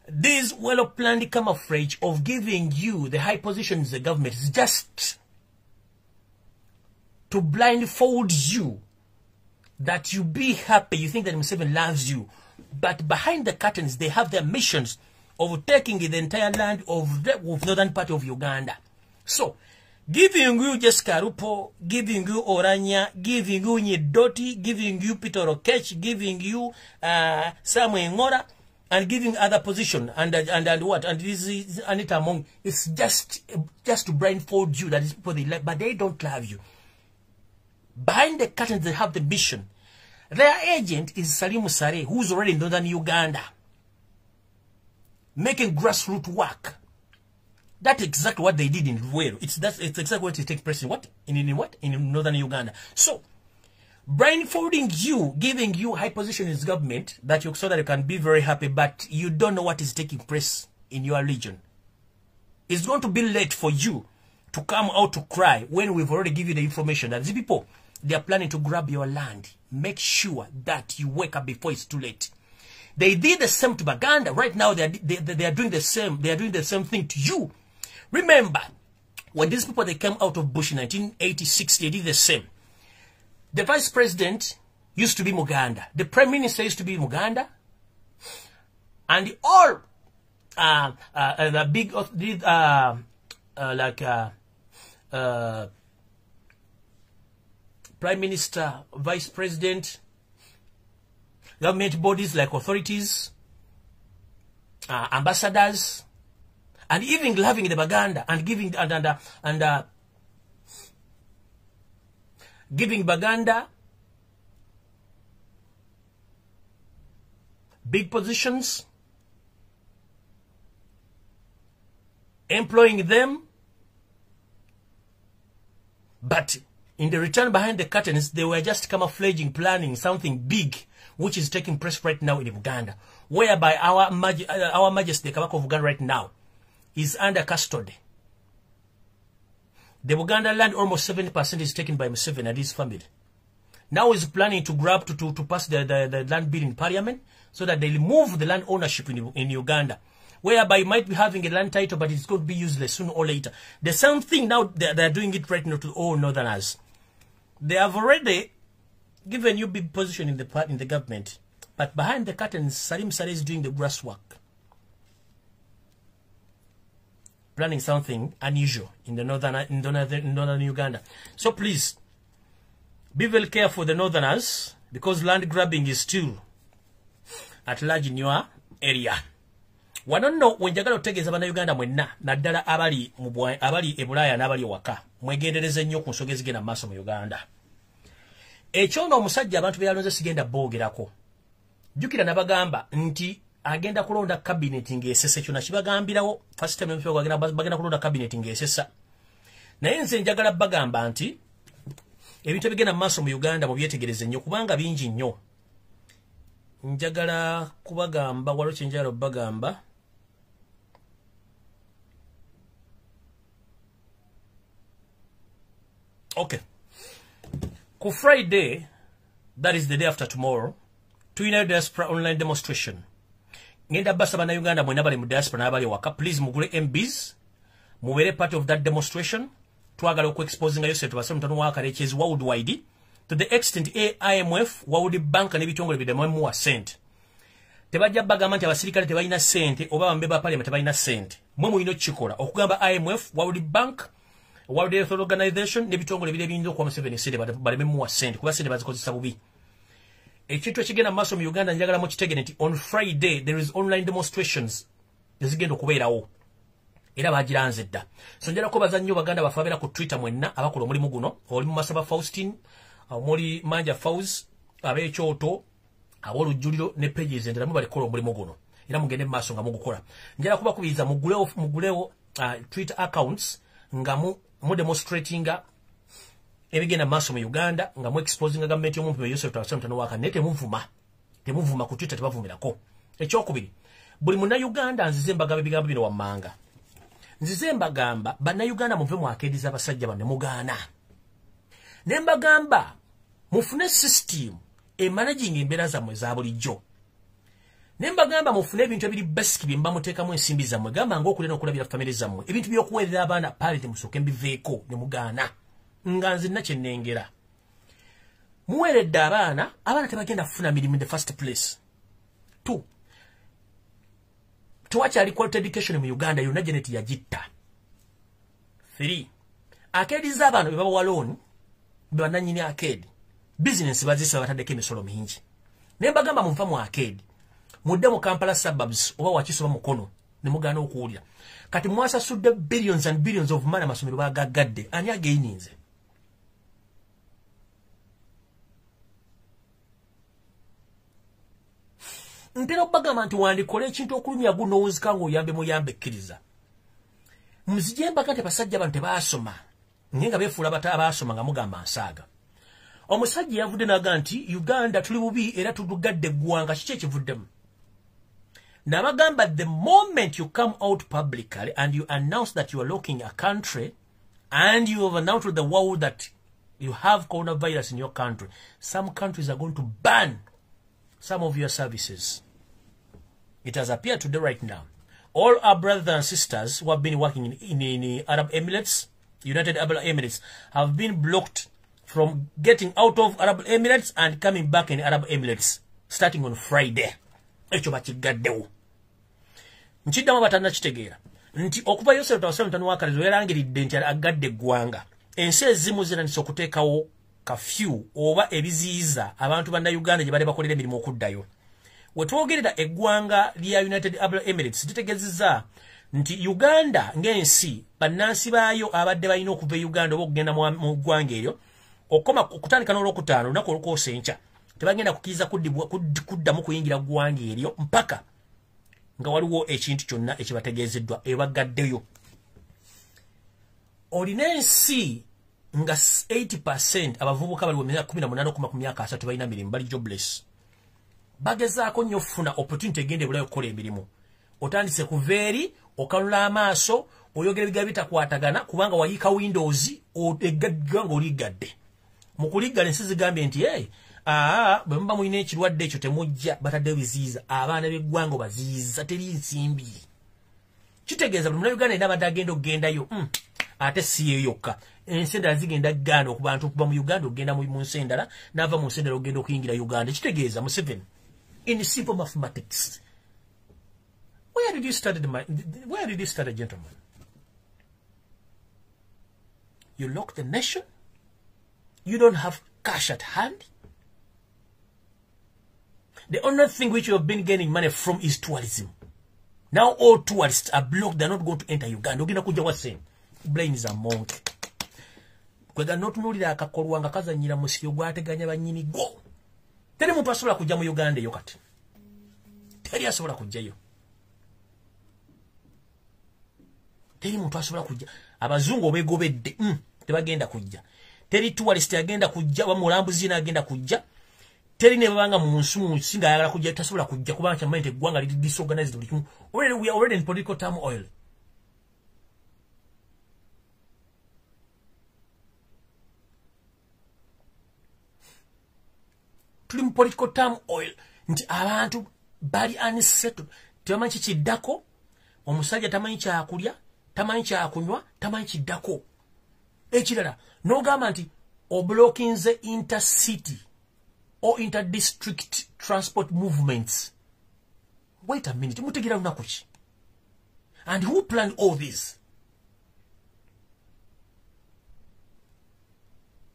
This well-planned camouflage of giving you the high positions in the government is just to blindfold you, that you be happy. You think that Museveni loves you. But behind the curtains, they have their missions of taking the entire land of the northern part of Uganda. So, giving you Jessica Alupo, giving you Oranya, giving you Nyidoti, giving you Peter Okech, giving you Samuel Ngora, and giving other position, and what? And this is Anita Among. It's just to blindfold you that is people they like, but they don't love you. Behind the curtains, they have the mission. Their agent is Salimu Saleh, who's already in northern Uganda, making grassroots work. That's exactly what they did in Luweero. It's exactly what it takes place in what? In what? In northern Uganda. So, Blindfolding you, giving you high position in government, that you so that you can be very happy, but you don't know what is taking place in your region. It's going to be late for you to come out to cry when we've already given you the information that these people, they are planning to grab your land. Make sure that you wake up before it's too late. They did the same to Baganda. Right now, they are doing the same. They are doing the same thing to you. Remember, when these people, they came out of Bush in 1986, they did the same. The vice president used to be Muganda. The prime minister used to be Muganda. And all the big, prime minister, vice president, government bodies like authorities, ambassadors, and even loving the Baganda and giving and giving Baganda big positions, employing them, but in the return behind the curtains, they were just camouflaging, planning something big, which is taking place right now in Uganda, whereby our Majesty, the Kabaka of Uganda right now, is under custody. The Buganda land, almost 70% is taken by Museveni and his family. Now he's planning to grab, to pass the land bill in parliament so that they remove the land ownership in Uganda, whereby you might be having a land title, but it's going to be useless sooner or later. The same thing now, they're doing it right now to all northerners. They have already given you big position in the government, but behind the curtains, Salim Saleh is doing the grass work, planning something unusual in the northern Uganda. So please, be very careful, the northerners, because land grabbing is still at large in your area. Wano nno wenjagala otegeeza bannayuganda mwenna naddala abali e Bulaaya n'abali ewaka, mwegendereze nnyo ku nsonga ezigenda mu maaso mu Uganda. Ekyo nno omusajja abantu be yalonze sigenda boogerako. Jjukira nabagamba nti agenda kulonda cabinet ng'esesa, ekyo nakibagambirawo first time bagenda kulonda cabinet ng'esesa. Naye nze njagala bagamba nti ebintu ebigenda mu maaso mu Uganda mubyetegereze nnyo kubanga bingi nnyo. Njagala kubagamba waliwo kye njagala obbagamba. Okay. Ku Friday, that is the day after tomorrow, tulina diaspora online demonstration. Ngenda basaba bannayuganda mwenna bali mu diaspora n'abali waka, please mugule MBs, mubeere part of that demonstration. Twagala okuexposinga Yosef Tubasaba mutano wa Karekezi worldwide to the extent IMF, World Bank n'ebitongole biddamu sente. Tebajja bagamba nti abasirikale tebalina sente oba bambe ba parliament tebalina sente. Mwe mulina okukikola okugamba IMF, World Bank, World Health Organization n'ebitongole biri ebiyinza okuwa Museveni sente baleme muwa sente kuba sente bazikozesa bubi. Ekintu ekigenda mu maaso mu Uganda njagala mukitegere nti on Friday there is online demonstrations ezigenda okubeerawo era bagiranze dda. So njagala kubaza nnyo baganda baffe abeera ku Twitter mwenna abakola omulimu guno, oli mu Masaba Faustin, omuli Manja Faus, ab'ekyoto, ab'olujjuliro ne pages endala mwe balikola omulimu guno era mugende mu maaso nga mugukola. Njagala kubakubiriza mugulewo Twitter accounts nga mu demonstratinga ebigenda maaso mu Uganda nga mu exposinga gavumenti y'omumpi Yosef Tubasaba mutano waka, naye temuvuma ku Twitter, tebavumirako. Ekyokubiri, buli munnayuganda nzize mbagamba ebigambo bino wammanga. Nzize mbagamba bannayuganda muve mu akeedi z'abasajja bano ne mugaana. Ne mbagamba mufune system emanaging embeera zammwe eza bulijjo. Ne mbagamba mufune ebintu ebiri basic bye mba muteekamu ensimbi zammwe, gamba ng'okulya n'okulabira famire zammwe, ebintu by'okuweerera abaana parity musooke mbiveeko ne mugaana. Nga nze nna kye nnengera. Muweeredde abaana, abaana tebagenda kufuna mirimu in the first place. 2, tewakyali quality education mu Uganda yonna Janet yagitta. 3, akeedi z'abaana be babawa loan, be bannannyini akeedi, bizinensi bazisa bataddeko emisolo mingi. Ne mbagamba munva mu akeedi, mudde mu Kampala suburbs oba Wakiso Mukono ne mugaana okuwulira. Kati mwasasudde billions and billions of money amasomero bagaggadde, ani ageininze? Ntera okubagamba nti wandikola ekintu okulumya gunowuzika ng'oyambe muyambe ekkiriza. Muzije mbaga nti abasajja bano tebaasoma, naye nga beefuula abaasoma nga mugamba nsaaga. Omusajja yavudde n'agamba nti Uganda tuli bubi era tudugadde eggwanga. Kiki ekivuddemu? Nabagamba, the moment you come out publicly and you announce that you are locking a country and you have announced to the world that you have coronavirus in your country, some countries are going to ban some of your services. It has appeared today right now. All our brothers and sisters who have been working in Arab Emirates, United Arab Emirates, have been blocked from getting out of Arab Emirates and coming back in Arab Emirates starting on Friday. Ekyo bakigaddewo. Nkiddamu batannakitegeera nti okuva Yosef Tawasalu Wakalizo yalangiridde nti agadde eggwanga, ensi ezimu zirandise okuteekawo kafyu oba ebiziyiza abantu bannayuganda gye bali bakolera emirimu okuddayo. We twogerera, eggwanga lya United Arab Emirates litegeezezza nti Uganda ng'ensi, bannansi baayo abadde balina okuva e Uganda oba okugenda mu ggwanga eryo, okukoma okutandika n'olwokutaano, olunaku olukoosa enkya, tebagenda kukkiriza kuddamu kuyingira ggwanga eryo mpaka nga waliwo ekintu kyonna ekibategeezeddwa ebagaddeyo. Olina ensi nga 80% abavubuka bali mu myaka 18 okuma ku myaka 30 balina mirimu, bali jobless, bagezaako nnyo okufuna opportunity egenda ebulayo okukola emirimu. Otandise kuva eri okanula amaaso, oyogera ebigambo bitakwatagana kubanga wayiika windows egganga oligadde. Mu kuliggala, ensi zigambye nti, "Hey, aa, bwe muba mulina ekirwadde ekyo temujja." Bataddeyo biziyiza, abaana b'eggwanga baziyiza, teri nsimbi. Kitegeeza buli munnayuganda yenna abadde agenda okugendayo, ate si yeyo yokka, ensi endala zigenda gaana okubantu okuva mu Uganda okugenda mu nsi endala, n'ava mu nsi endala okugenda okuyingira Uganda. Kitegeeza Museveni, in simple mathematics, where did you start, a gentleman? You lock the nation, you don't have cash at hand. The only thing which you have been gaining money from is tourism. Now all tourists are blocked, they're not going to enter Uganda. Ogenda kujja wa ssente? Brain is a monkey. Kwega n'otunuulira akakolwa nga kazannyira musiri ogwateganya bannyini gwo. Teri muntu asobola kujja mu Uganda eyo kati. Teri asobola kujjayo. Teri muntu asobola kujja. Abazungu obeegobedde, tebagenda kujja. Teri tourist agenda kujja, oba mulambuzi agenda kujja. Teri ne babanga mu nsi ng'ayagala kujja, tasobola kujja kubanga kyamanyi nti eggwanga liri disorganized buli kimu. Already we are already in political turmoil. Tuli mu political turmoil nti abantu bali unsettled, tebamanyi kikiddako. Omusajja tamanyi kyakulya, tamanyi kyakunywa, tamanyi kiddako. Ekirala, n'ogamba nti oblockinze intercity or interdistrict transport movements. Wait a minute, mutegeera lunaku ki? And who planned all this?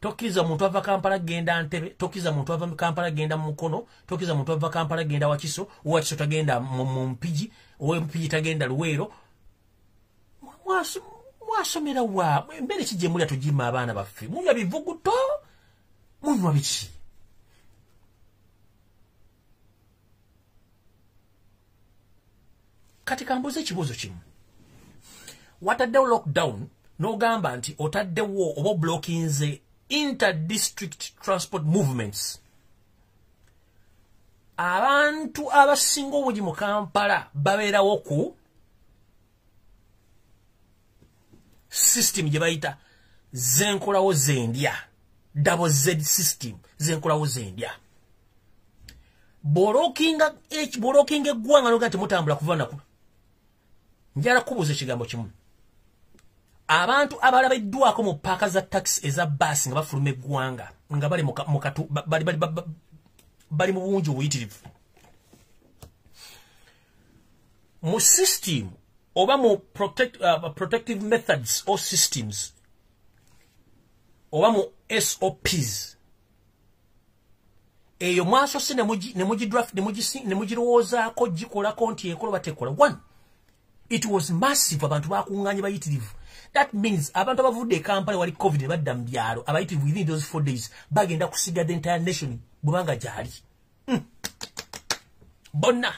Tokkiriza muntu ava Kampala genda Ntebe, tokkiriza muntu ava Kampala genda Mukono, tokkiriza muntu ava Kampala genda Wakiso, Wakiso tagenda mu Mpigi, Mpigi tagenda Luweero. Mwasomera wa? Emmere ki gye mulya tugima abaana baffe? Munywa bivuguto, munywa biki? Kati kambuze ekibuuzo kimu. Wataddewo lockdown n'ogamba nti otaddewo oba oblockinze interdistrict transport movements. Abantu abasinga obungi mu Kampala babeerawo ku system gye bayita zenkolawo zendya, double Z system, zenkolawo zendya. Bw'olockinga eggwanga n'ogamba nti mutambula kuva naku, njala kubuuza ekigambo kimu. Abantu abalabiddwako mu paaka za taxi, eza baasi, nga bafuluma eggwanga nga bali bali mu bungi obuyitirivu, mu system oba mu protective methods or systems oba mu SOPs eyo mwasose ne mugi draft ne mugirowoozaako gikolako nti ekola oba tekola? One, it was massive, abantu bakuŋŋaanye bayitirivu. That means abantu abavudde e Kampala wali COVID ne badda mu byalo abayitirivu, within those 4 days bagenda kusiga the entire nation bwebanga gyali. Bonna.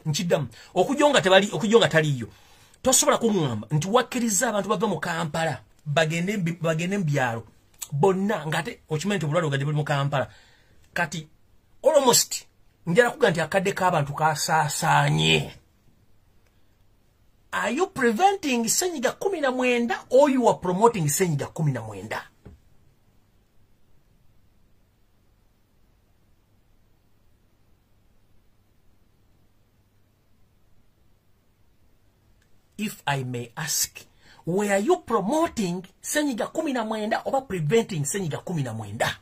Nkiddamu, okujja nga tebali, okujja nga taliiyo. Tosobola kuŋŋamba nti wakkiriza abantu bava mu Kampala bagende mu byalo bonna, ng'ate okimanyi nti obulwadde ogadde buli mu Kampala. Kati almost njala kuga nti akadde k'abantu kasaasaanye. Are you preventing senyiga 19 or you are promoting senyiga 19? If I may ask, were you promoting senyiga 19 or preventing senyiga 19?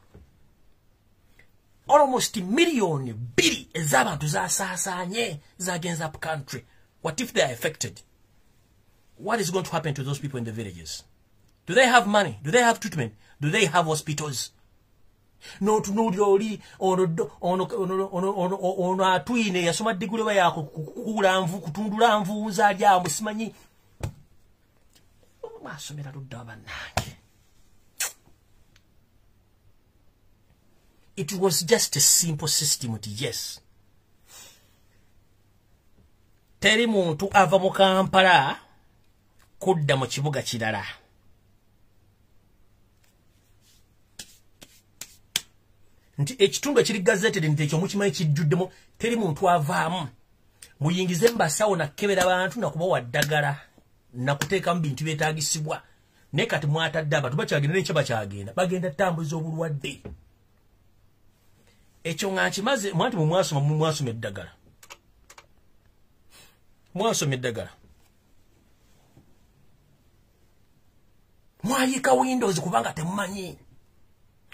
Almost 2 million ez'abantu zasaasaanye zagenza up country. What if they are affected? What is going to happen to those people in the villages? Do they have money? Do they have treatment? Do they have hospitals? N'otunuulira oli ono atwine yasoma diguli oba yakukula nvu kutundula nvuunza ali awo simanyi asomera ludda bannange. It was just a simple system nti yes, teri muntu ava mu Kampala kudda mu kibuga kirala. Nti ekitundu ekiri gazetted nti ekyo mukimanyi kijjuddemu, teri muntu avaamu. Muyingize mu basawo nakebera bantu nakubawa ddagala nakuteekamu bintu byetaagisibwa. Naye kati mwatadde abantu bakyagenda n'enkya bakyagenda, bagenda tambuza obulwadde. Ekyo nga nkimaze, mwanti mumwasoma eddagala. Mwasoma eddagala. Mwayiika windows kubanga temumanyi.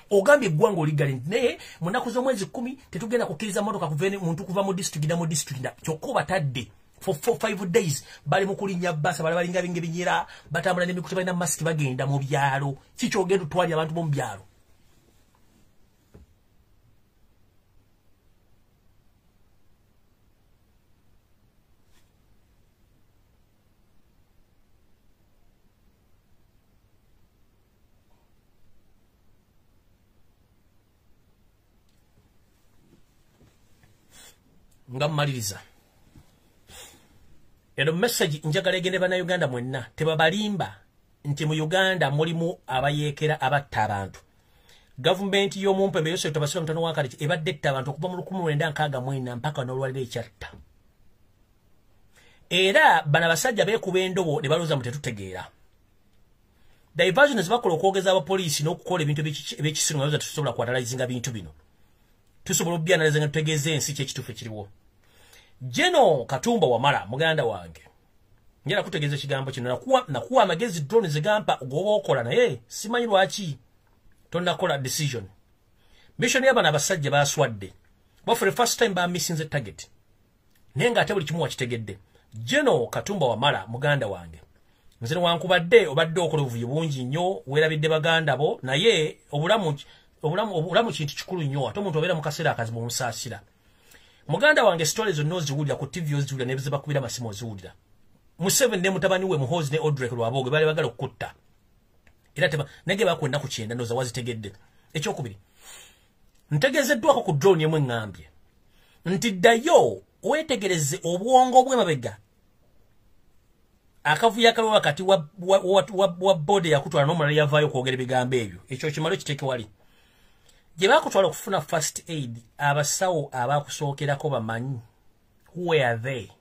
Ogambye eggwanga oliggale nti naye mu nnaku z'omwezi 10 tetugenda kukkiriza mmotoka muntu kuva mu disitulikiti mu disitulikiti. Kyokka obatadde for 4-5 days bali mu kulinnya bbaasa, bali balinga binga ebinyera, batambula n'emikutu, balina masiki, bagenda mu byalo. Ki ky'ogenda otwalira abantu b'omu byalo? Nga mmaliriza eno message, njagala egende bannayuganda mwenna. Tebabalimba nti mu Uganda mulimu abayeekera abatta abantu. Gavumenti y'omumpembe Yosef Tabasira Mutano wa Kaleki ebadde etta abantu okuva mu 1964 mpaka n'olwaliro ekyatta. Era bano abasajja beekuba endobo ne balowooza mu tetutegeera. Diversion zebakola okwogeza abapoliisi n'okukola ebintu ebyekisiru nga balowooza tetusobola kuanalizinga bintu bino. Tusobola okubyanaliza nga tutegeeza ensi ki ekituufu ekiriwo. Jeno Katumba Wamala muganda wange, njala kutegeeza ekigambo kino. Nakuwa amagezi drone zigampa goba okola, naye simanyi lwaki tonnakola decision. Mission y'abano abasajja baswadde. But for the first time ba missing the target. Naye ng'ate buli kimu wakitegedde. Jeno Katumba Wamala muganda wange, nze newankubadde obadde okola obuvuyo bungi nnyo, weerabidde baganda bo, naye obulamu kintu kikulu nnyo, ate omuntu obeera mu kaseera akazibu omusaasira. Muganda wange, stories zonna oziwulira ku TV, oziwulira ne zibakubira amasimu oziwulira. Museveni ne mutabani we Muhoozi ne Odrek Rwabogo baali bagala okukutta. Era nage bakwenda ku 90 ndowooza wazitegedde. Ekyokubiri, ntegeezeddwako ku drone emu eŋŋambye nti ddayo weetegereze obwongo bw'emabega akavuyo akaliwo wakati wa bode yakutwala n'omulala yavaayo okwogera ebigambo ebyo. Ekyo kimale okiteeke wali. Gye baakutwala okufuna first aid, abasawo abakusookerako bamanyi. Who were they?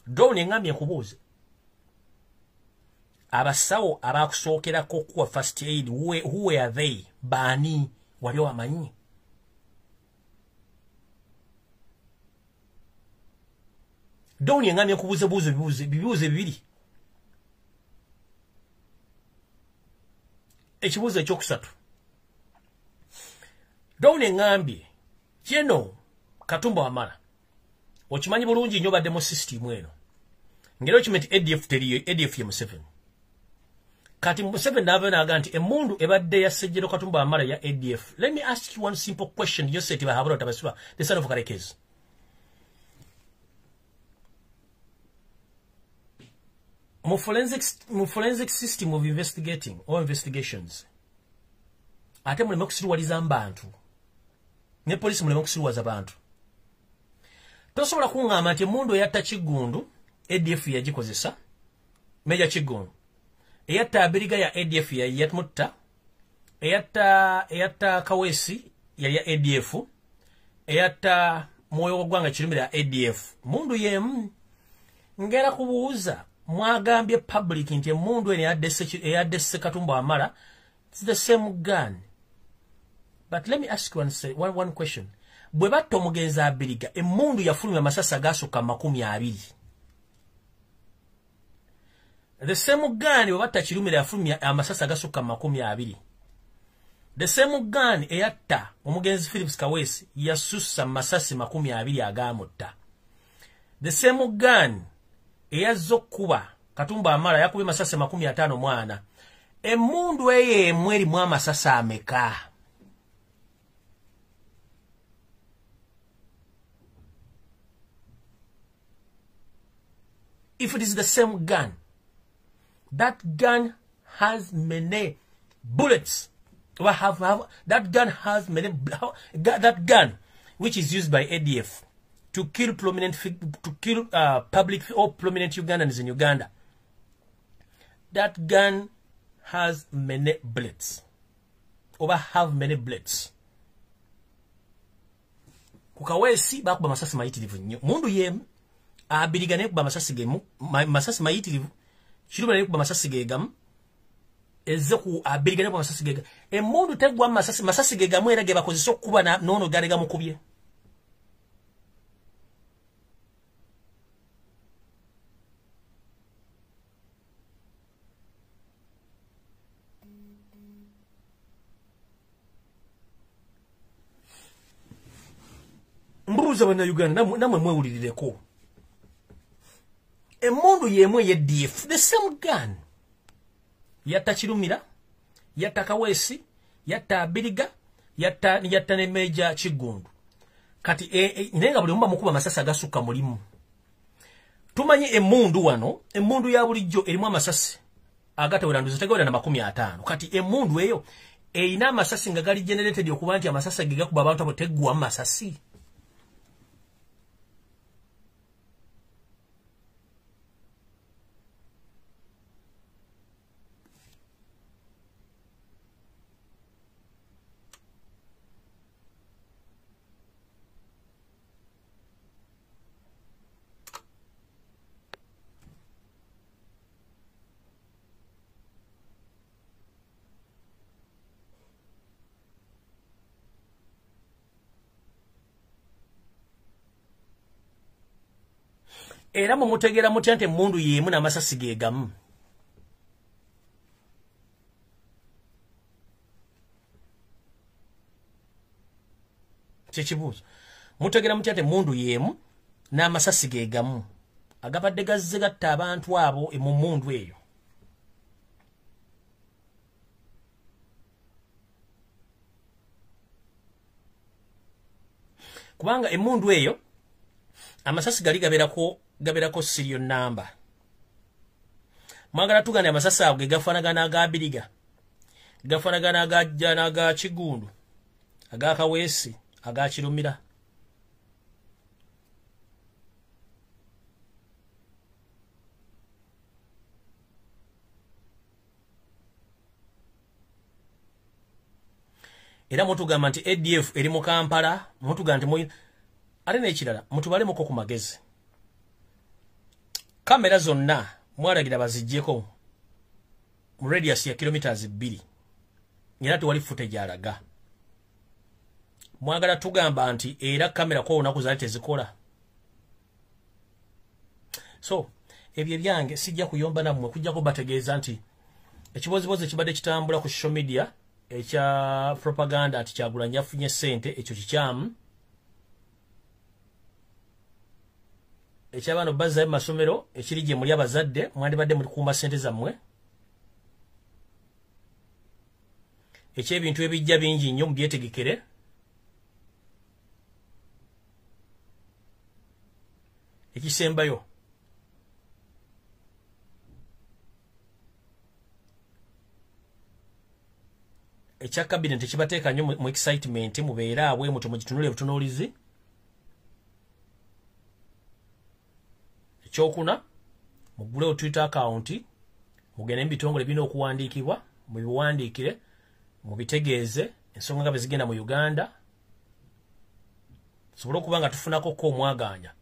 Drone eŋŋambye nkubuuze. Abasawo abakusookerako okuwa first aid, who were they? Baani wali obamanyi? Drone eŋŋambye nkubuuze bibuuzo bibiri. Ekibuuzo ekyokusatu. Drone eŋŋambye Jeno Katumba Wamala, okimanyi bulungi nnyo obadde mu system eno. Ngeri okimanyi nti ADF teriyo, ADF ye Museveni. Kati Museveni n'ava n'agamba nti emmundu ebadde ya Ssejjero Katumba Wamala ya ADF. Let me ask you one simple question. Yosef Tibahabura Tabasirwa, the son of Karekezi. Mu forensic system of investigating or investigations, ate muleme kusiruwaliza abantu ne poliisi, muleme kusiruwaza bantu. Tosobola kuŋŋamba nti emmundu eyatta Kiggundu ADF yagikozesa Major Kiggundu, eyatta Abiriga ya ADF yamutta, eyatta Kaweesi yali ya ADF, eyatta Mwoyo Gwanga Kirumira ya ADF. Mundu yemu. Ngera kubuuza, mwagambye public nti emundu eno eyadde Sekatumba Amara, it's the same gun. But let me ask you one question. Bwe batta omugenzi Abiriga, emundu yafulumya amasasi agasukka 20. The same gun bwe batta Kirumira yafulumya amasasi agasukka 20. The same gun eyatta omugenzi Phillips Kaweesi yasussa masasi 20 agamutta. The same gun eyazza okukuba Katumba Amara yakubye masasi 54. Emundu eyo emu erimu amasasi ameka? If it is the same gun, that gun has many bullets. That gun has many. That gun, which is used by ADF to kill prominent, to kill public or prominent Ugandans in Uganda. That gun has many bullets, or have many bullets. Ku Kaweesi bakuba masasi mayitirivu nnyo. Mundu yemu Abiriga nekuba masasi gemu, masasi mayitirivu. Kirumira nekuba masasi gegamu. Ezze ku Abiriga nekuba masasi gegamu. Emundu tegwa masasi gegamu era ge bakozesa okukuba nono gale gamukubye. Mbuuza bannayuganda namwe mwewulirireko. Emundu yemu ey'ADF, the same gun. Yatta Kirumira, yatta Kaweesi, yatta Abiriga, yatta ne Major Kiggundu. Kati naye nga buli omu bamukuba amasasi agasukka mulimu. Tumanyi emundu wano, emundu ya bulijjo erimu amasasi agatawera nduzi tegawera na 50. Kati emundu eyo erina amasasi nga gali generated okuba nti amasasi ge gakuba abantu abo teggwa masasi. Era mumutegeera mutya nti emundu y'emu n'amasasi ge gamu? Kyekibuuzo. Mutegeera mutya nti emundu y'emu n'amasasi ge gamu agabadde gazze gatta abantu abo mu mundu eyo? Kubanga emundu eyo amasasi gali gaberako serial number. Mwagala tugane amasasi ago ge gafaanagana aga Abiriga, gafaanagana aga Kiggundu, aga Kaweesi, aga Kirumira. Era mutugamba nti ADF eri mu Kampala, mutugamba nti ate n'ekirala mutubalemuko ku magezi. Kamera zonna mwalagira baziggyeko mu radius ya kilometers 2. Era tewali footage alaga. Mwagala tugamba nti era kamera kwa olunaku zaali tezikola. So ebyo ebyange sijja kuyomba nammwe, kujjako bategeeza nti ekibozibozi ekibadde kitambula ku social media ekya propaganda nti Kyagulanyi yafunye ssente, ekyo kikyamu. Eky'abaana obbazaayo mu masomero ekiri gye muli abazadde, mwandibadde mulikuuma ssente zammwe. Eky'ebintu ebijja bingi nnyo mubyetegekere. Ekisembayo, ekya cabinet ekibateeka nnyo mu excitement, mubeere abwe muto mugitunule butunuulizi. Ekyokuna, Muggulewo Twitter account, mugende mu bitongole birina okuwandiikibwa, mubiwandiikire, mubitegeeze ensonga nga bwe zigenda mu Uganda, tusobole okuba nga tufunako ko omwagaanya.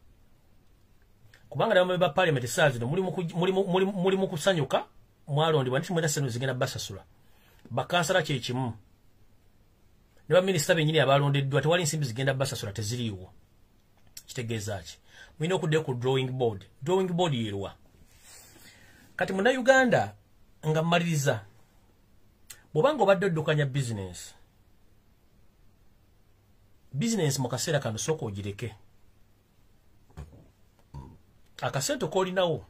Kubanga nabamwe ba parliament essaawa zino muli mu kusanyuka, mwalondebwa nti mwena ssente zigenda basasula. Bakansala kye kimu, ne baminisita bennyini abalondeddwa tewali nsimbi zigenda basasula, teziriiwo. Kitegeeza ki? Mulina okuddayo ku drawing board. Drawing board yeeruwa? Kati Munnayuganda, nga mmaliriza, bw'obanga obadde oddukanya bizinensi, bizinensi mu kaseera kano sooka ogireke. Akasente k'olinawo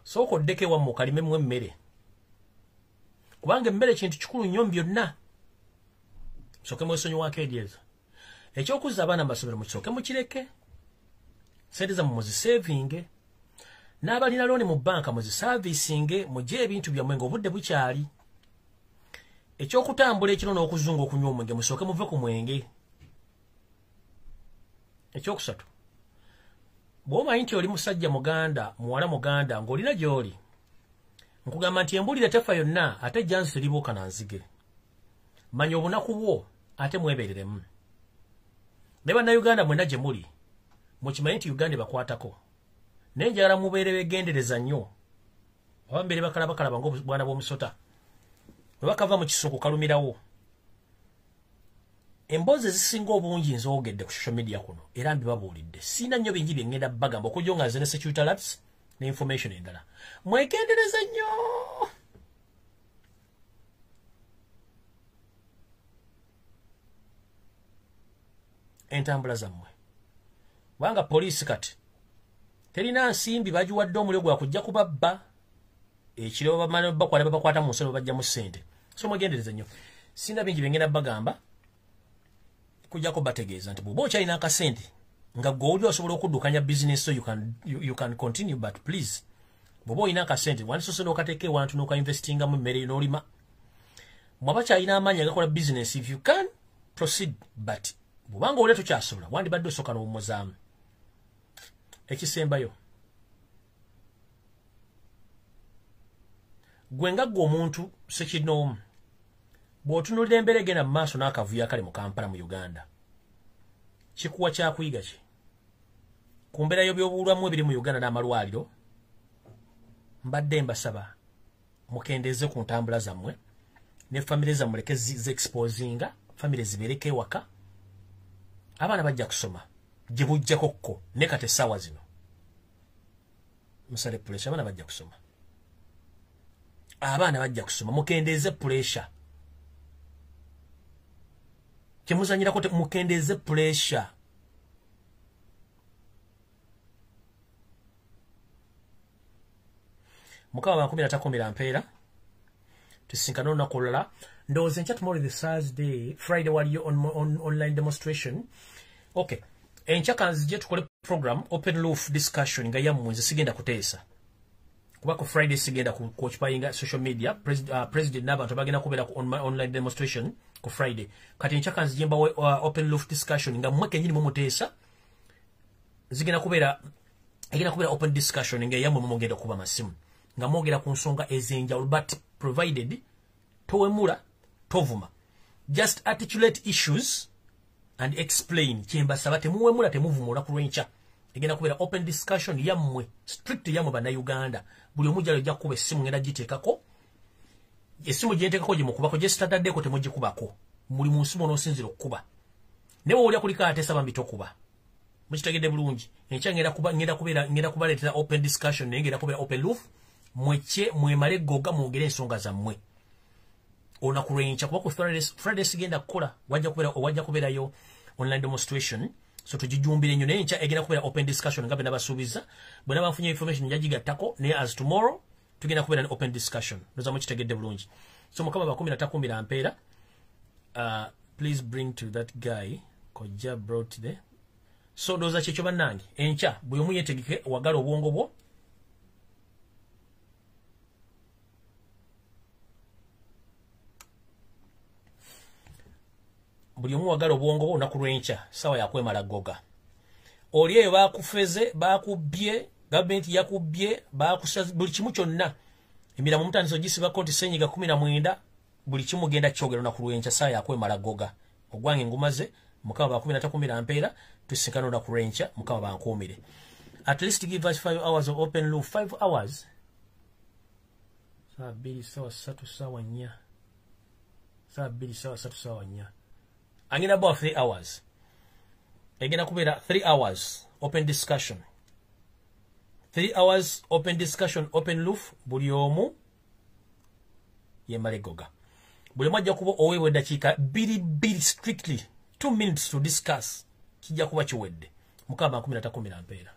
sooka oddeko ewammwe okalimemu emmere, kubanga emmere kintu kikulu nnyo mu byonna. Musooke mwesonyiwako eri ezo. Ekyokuzza abaana mu masomero mukisooke mukireke, sente zammwe muzisevinge, n'abalina looni mu bbanka muziservicinge, mugye ebintu byammwe ng'obudde bukyali. Ekyokutambula ekiro n'okuzunga okunywa omwenge, musooke muve ku mwenge. Ekyokusatu, bw'omanyi nti oli musajja Muganda, muwala Muganda, ng'olina gy'oli, nkugamba nti embulire tefa yonna, ate ejjanzi teribuuka na nzige. Manya obunaku bwo, ate mwebereremu. Ne Bannayuganda mwenna gye muli, mukimanyi nti Uganda ebakwatako. Naye njagala mubeere beegendereza nnyo, oba mubeere bakalabakalaba ng'obwana bw'omusota. Bwe bakava mu kisuuku kalumirawo. Emboozi ezisinga obungi nzoogedde ku social media kuno, era mbibabuulidde. Sirina nnyo bingi bye ŋŋenda bagamba okujja nga nze ne security alerts ne information endala. Mwegendereze nnyo. Entambula zammwe. Kubanga poliisi kati terina nsimbi, bagiwadde omuliro gwa kujja kubabba ekiro, bamala bakwata babakwata mu nsolo bajjamu ssente. So mwegendereze nnyo. Sirina bingi bye ŋŋenda bagamba, kujjako bategeeza nti bw'oba okyalina akasente nga ggwe owulira osobola okuddukanya business, so you can continue, but please, bw'oba olina akasente wandisoose n'okateeka ewantu n'okainvestingamu emmere n'olima. Bw'aba kyalina amaanyi agakola business, if you can proceed, but bw'obanga olya tokyasobola, wandibadde osooka n'owummuzaamu. Ekisembayo, gwe nga ggwe omuntu sekinoomu, bw'otunuulira embeera egenda mu maaso n'akavuyo akali mu Kampala, mu Uganda, kikuwa kyakuyiga ki ku mbeera y'ebyobulamu ebiri mu Uganda n'amalwaliro? Mbadde mbasaba mukendeeze ku ntambula zammwe ne famire zammwe, leke ze-exposinga famire, zibeereko ewaka. Abaana bajja kusoma gye bujjako kko, ne kati essaawa zino musale pressure. Abaana bajja kusoma, abaana bajja kusoma. Mukendeeze pressure, kyemuzanyirako, mukendeeze pressure. Mukama bankumira takumira mpeera. Tusinkane olunaku olulala. Ndowooza enkya, tomorrow the Thursday, Friday waliyo online demonstration. Okay, enkya kanzije tukole program, open roof discussion nga yammwe. Nze sigenda kuteesa kuba ku Friday sigenda ku occupyinga social media. President n'abantu bagenda kubeera ku online demonstration ku Friday. Kati enkya kanzije mbawe open roof discussion nga mmwe kennyini mumuteesa. Zigenda kubeera, egenda kubeera open discussion nga yammwe, mumugenda okuba masimu nga mwogera ku nsonga ez'enjawulo, but provided towemula, tovuma, just articulate issues and explain. Kyembasaba, temuwemula, temuvuma. Olunaku lw'enkya egenda kubeera open discussion yammwe, strict yammwe Bannayuganda. Buli omu gyalo ojja kukuba essimu, ngenda giteekako essimu, gyenteekako gye mukubako, gye sitataddeko temugikubako. Muli mu nsimu onoosinzira okukuba, naye woolya kuliko ateesa, bambi tokuba. Mukitegedde bulungi? Enkya ngenda kubaleetera open discussion, naye ngenda kubeera open roof. Mwekye mwemale eggoga, mwogere ensonga zammwe olunaku lw'enkya, kuba ku Friday sigenda kukola, wajja kubeerayo online demonstration, so tugijumbire nnyo. Naye enkya egenda kubeera open discussion nga bwe nabasuubiza. Bwe naba nfunye information njagigattako, naye as tomorrow tugenda kubeera ne open discussion. Ndoza mukitegedde bulungi. So Mukama bakumira takumira mpeera. Please bring to that guy Kojja brought the, so ndowooza kyekyo bannange. Enkya buli omu yeetegeke, wagala obwongo bwo. Buli omu wagala obwongo bwo olunaku lw'enkya, sawa yakwemala ggoga. Oli eyo bakufeze, bakubbye. Gavumenti yakubbye, bakusa buli kimu kyonna. Emirimu mutandise ogisibako nti senyiga 19. Buli kimu genda kyogera olunaku lw'enkya. Saa yakwemala goga. Ogwange ngumaze. Mukama bakumi natakumira mpeera. Tusinkana olunaku lw'enkya. Mukama bankuumire. At least give us 5 hours of open roof. 5 hours, saa 2, sawa 3, sawa 4, saa 2, sawa 3, sawa 4. Angenda bawa 3 hours. Egenda kubeera 3 hours open discussion, 3 hours open discussion, open roof. Buli omu yemale goga. Buli omu ajja kuba oweebwa eddakiika bbiri bbiri, strictly 2 minutes to discuss. Kijja kuba kiwedde. Mukama 13 mpeera.